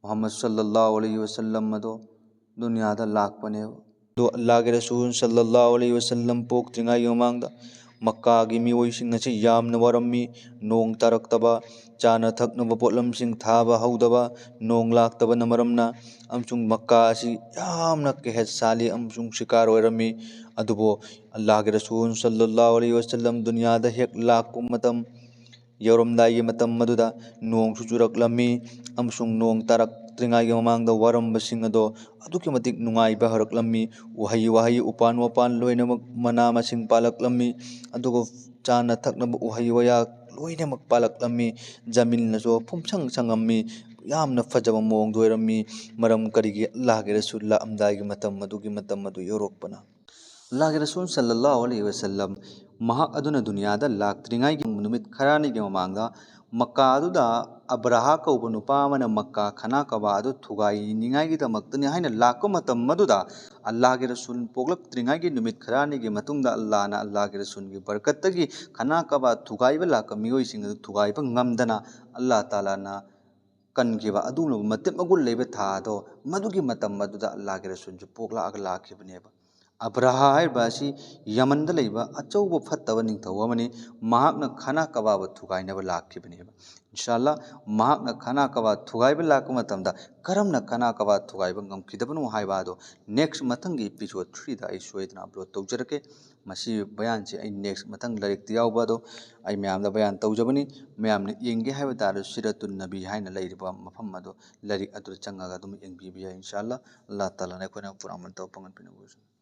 ꯃꯨꯍꯝꯃꯗ ꯁꯜꯂꯜꯂꯥꯍꯨ ꯑꯂꯩꯍꯤ ꯋꯁꯜꯂꯝ ꯑꯗꯣ ꯗꯨꯅꯤꯌꯥꯗ ꯂꯥꯛꯄꯅꯦꯕ꯫ ꯑꯗꯣ ꯑꯜꯂꯥꯍꯒꯤ ꯔꯁꯨꯜ ꯁꯜꯂꯜꯂꯥꯍꯨ ꯑꯂꯩꯍꯤ ꯋꯁꯜꯂꯝ ꯄꯣꯛꯇ꯭ꯔꯤꯉꯩꯒꯤ ꯃꯃꯥꯡꯗ ꯃꯛꯀꯥꯒꯤ ꯃꯤꯑꯣꯏꯁꯤꯡ ꯑꯁꯤ ꯌꯥꯝꯅ ꯋꯥꯔꯝꯃꯤ꯫ ꯅꯣꯡ ꯇꯥꯔꯛꯇꯕ, ꯆꯥꯅ ꯊꯛꯅꯕ ꯄꯣꯠꯂꯝꯁꯤꯡ ꯊꯥꯕ ꯍꯧꯗꯕ, ꯅꯣꯡ ꯂꯥꯛꯇꯕꯅ ꯃꯔꯝꯅ, ꯑꯃꯁꯨꯡ ꯃꯛꯀꯥ ꯑꯁꯤ ꯌꯥꯝꯅ ꯀꯦꯍꯦꯠ ꯁꯥꯜꯂꯤ ꯑꯃꯁꯨꯡ ꯁꯤꯀꯥꯔ ꯑꯣꯏꯔꯝꯃꯤ꯫ ꯑꯗꯨꯕꯨ ꯑꯜꯂꯥꯍꯒꯤ ꯔꯁꯨꯜ ꯁꯜꯂꯜꯂꯥꯍꯨ ꯑꯂꯩꯍꯤ ꯋꯁꯜꯂꯝ ꯗꯨꯅꯤꯌꯥꯗ ꯍꯦꯛ ꯂꯥꯛꯄ ꯃꯇꯝ ꯌꯧꯔꯝꯗꯥꯏꯒꯤ ꯃꯇꯝ ꯑꯗꯨꯗ ꯅꯣꯡꯁꯨ ꯆꯨꯔꯛꯂꯝꯃꯤ ꯑꯃꯁꯨꯡ ꯅꯣꯡ ꯇꯥꯔꯛ-, ꯂꯥꯛꯇ꯭ꯔꯤꯉꯩꯒꯤ ꯃꯃꯥꯡꯗ ꯋꯥꯔꯝꯕꯁꯤꯡ ꯑꯗꯣ ꯑꯗꯨꯛꯀꯤ ꯃꯇꯤꯛ ꯅꯨꯡꯉꯥꯏꯕ ꯍꯧꯔꯛꯂꯝꯃꯤ꯫ ꯎꯍꯩ ꯋꯥꯍꯩ, ꯎꯄꯥꯟ ꯋꯥꯄꯥꯟ ꯂꯣꯏꯅꯃꯛ ꯃꯅꯥ ꯃꯁꯤꯡ ꯄꯥꯜꯂꯛꯂꯝꯃꯤ꯫ ꯑꯗꯨꯒ ꯆꯥꯅ ꯊꯛꯅꯕ ꯎꯍꯩ ꯋꯥꯌꯥ ꯂꯣꯏꯅꯃꯛ ꯄꯥꯜꯂꯛꯂꯝꯃꯤ꯫ ꯖꯃꯤꯟꯅꯁꯨ ꯄꯨꯝꯁꯪ ꯁꯪꯉꯝꯃꯤ꯫ ꯌꯥꯝꯅ ꯐꯖꯕ ꯃꯑꯣꯡꯗ ꯑꯣꯏꯔꯝꯃꯤ꯫ ꯃꯔꯝ ꯀꯔꯤꯒꯤ? ꯑꯜꯂꯥꯍꯒꯤ ꯔꯁꯨꯜ ꯂꯥꯛꯑꯝꯗꯥꯏꯒꯤ ꯃꯇꯝ ꯑꯗꯨꯒꯤ ꯃꯇꯝ ꯑꯗꯨ ꯌꯧꯔꯛꯄꯅ꯫ ꯑꯜꯂꯥꯍꯒꯤ ꯔꯁꯨꯜ ꯁꯜꯂꯜꯂꯥꯍꯨ ꯑꯂꯩꯍꯤ ꯋꯁꯜꯂꯝ ꯃꯍꯥꯛ ꯑꯗꯨꯅ ꯗꯨꯅꯤꯌꯥꯗ ꯂꯥꯛꯇ꯭ꯔꯤꯉꯩꯒꯤ ꯅꯨꯃꯤꯠ ꯈꯔꯅꯤꯒꯤ ꯃꯃꯥꯡꯗ ꯃꯛꯀꯥ ꯑꯗꯨꯗ ꯑꯕ꯭ꯔꯥꯍꯥ ꯀꯧꯕ ꯅꯨꯄꯥ ꯑꯃꯅ ꯃꯛꯀꯥ ꯈꯅꯥ ꯀꯕꯥ ꯑꯗꯨ ꯊꯨꯒꯥꯏꯅꯤꯡꯉꯥꯏꯒꯤꯗꯃꯛꯇꯅꯤ ꯍꯥꯏꯅ ꯂꯥꯛꯄ ꯃꯇꯝ ꯑꯗꯨꯗ, ꯑꯜꯂꯥꯍꯒꯤ ꯔꯁꯨꯜ ꯄꯣꯛꯂꯛꯇ꯭ꯔꯤꯉꯩꯒꯤ ꯅꯨꯃꯤꯠ ꯈꯔꯅꯤꯒꯤ ꯃꯇꯨꯡꯗ ꯑꯜꯂꯥꯍꯅ ꯑꯜꯂꯥꯍꯒꯤ ꯔꯁꯨꯜꯒꯤ ꯕꯔꯀꯠꯇꯒꯤ ꯈꯅꯥ ꯀꯕꯥ ꯊꯨꯒꯥꯏꯕ ꯂꯥꯛꯄ ꯃꯤꯑꯣꯏꯁꯤꯡ ꯑꯗꯨ ꯊꯨꯒꯥꯏꯕ ꯉꯝꯗꯅ ꯑꯜꯂꯥꯍ ꯇꯥꯂꯥꯅ ꯀꯟꯈꯤꯕ ꯑꯗꯨꯒꯨꯝꯂꯕ ꯃꯇꯤꯛ ꯃꯒꯨꯟ ꯂꯩꯕ ꯊꯥ ꯑꯗꯣ, ꯃꯗꯨꯒꯤ ꯃꯇꯝ ꯑꯗꯨꯗ ꯑꯜꯂꯥꯍꯒꯤ ꯔꯁꯨꯜꯁꯨ ꯄꯣꯛꯂꯛꯑꯒ ꯂꯥꯛꯈꯤꯕꯅꯦꯕ꯫ ꯑꯕ꯭ꯔꯥꯍꯥ ꯍꯥꯏꯔꯤꯕ ꯑꯁꯤ ꯌꯃꯟꯗ ꯂꯩꯕ ꯑꯆꯧꯕ ꯐꯠꯇꯕ ꯅꯤꯡꯊꯧ ꯑꯃꯅꯤ꯫ ꯃꯍꯥꯛꯅ ꯈꯅꯥ ꯀꯕꯥꯕ ꯊꯨꯒꯥꯏꯅꯕ ꯂꯥꯛꯈꯤꯕꯅꯦꯕ꯫ ꯏꯟꯁꯥ ꯑꯜꯂꯥꯍ, ꯃꯍꯥꯛꯅ ꯈꯅꯥ ꯀꯕꯥ ꯊꯨꯒꯥꯏꯕ ꯂꯥꯛꯄ ꯃꯇꯝꯗ ꯀꯔꯝꯅ ꯈꯅꯥ ꯀꯕꯥ ꯊꯨꯒꯥꯏꯕ ꯉꯝꯈꯤꯗꯕꯅꯣ ꯍꯥꯏꯕ ꯑꯗꯣ next ꯃꯊꯪꯒꯤ episode threeꯗ ꯑꯩ ꯁꯣꯏꯗꯅ upload ꯇꯧꯖꯔꯛꯀꯦ꯫ ꯃꯁꯤ ꯕꯌꯥꯟꯁꯦ ꯑꯩ next ꯃꯊꯪ ꯂꯥꯏꯔꯤꯛꯇ ꯌꯥꯎꯕ ꯑꯗꯣ ꯑꯩ ꯃꯌꯥꯝꯗ ꯕꯌꯥꯟ ꯇꯧꯖꯕꯅꯤ꯫ ꯃꯌꯥꯝꯅ ꯌꯦꯡꯒꯦ ꯍꯥꯏꯕ ꯇꯥꯔꯁꯨ ꯁꯤꯔꯥꯇꯨꯟ ꯅꯕꯤ ꯍꯥꯏꯅ ꯂꯩꯔꯤꯕ ꯃꯐꯝ ꯑꯗꯣ ꯂꯥꯏꯔꯤꯛ ꯑꯗꯨꯗ ꯆꯪꯉꯒ ꯑꯗꯨꯝ ꯌꯦꯡꯕꯤꯕ ꯌꯥꯏ꯫ ꯏꯟꯁꯥ ꯑꯜꯂꯥꯍ, ꯑꯜꯂꯥꯍ ꯇꯥꯂꯥꯅ ꯑꯩꯈꯣꯏꯅ ꯄꯨꯔꯥ ꯑꯃꯟ ꯇꯧꯕ ꯄꯥꯡꯒꯟ ꯄꯤꯅꯕ ꯑꯣꯏꯔꯁꯅꯨ꯫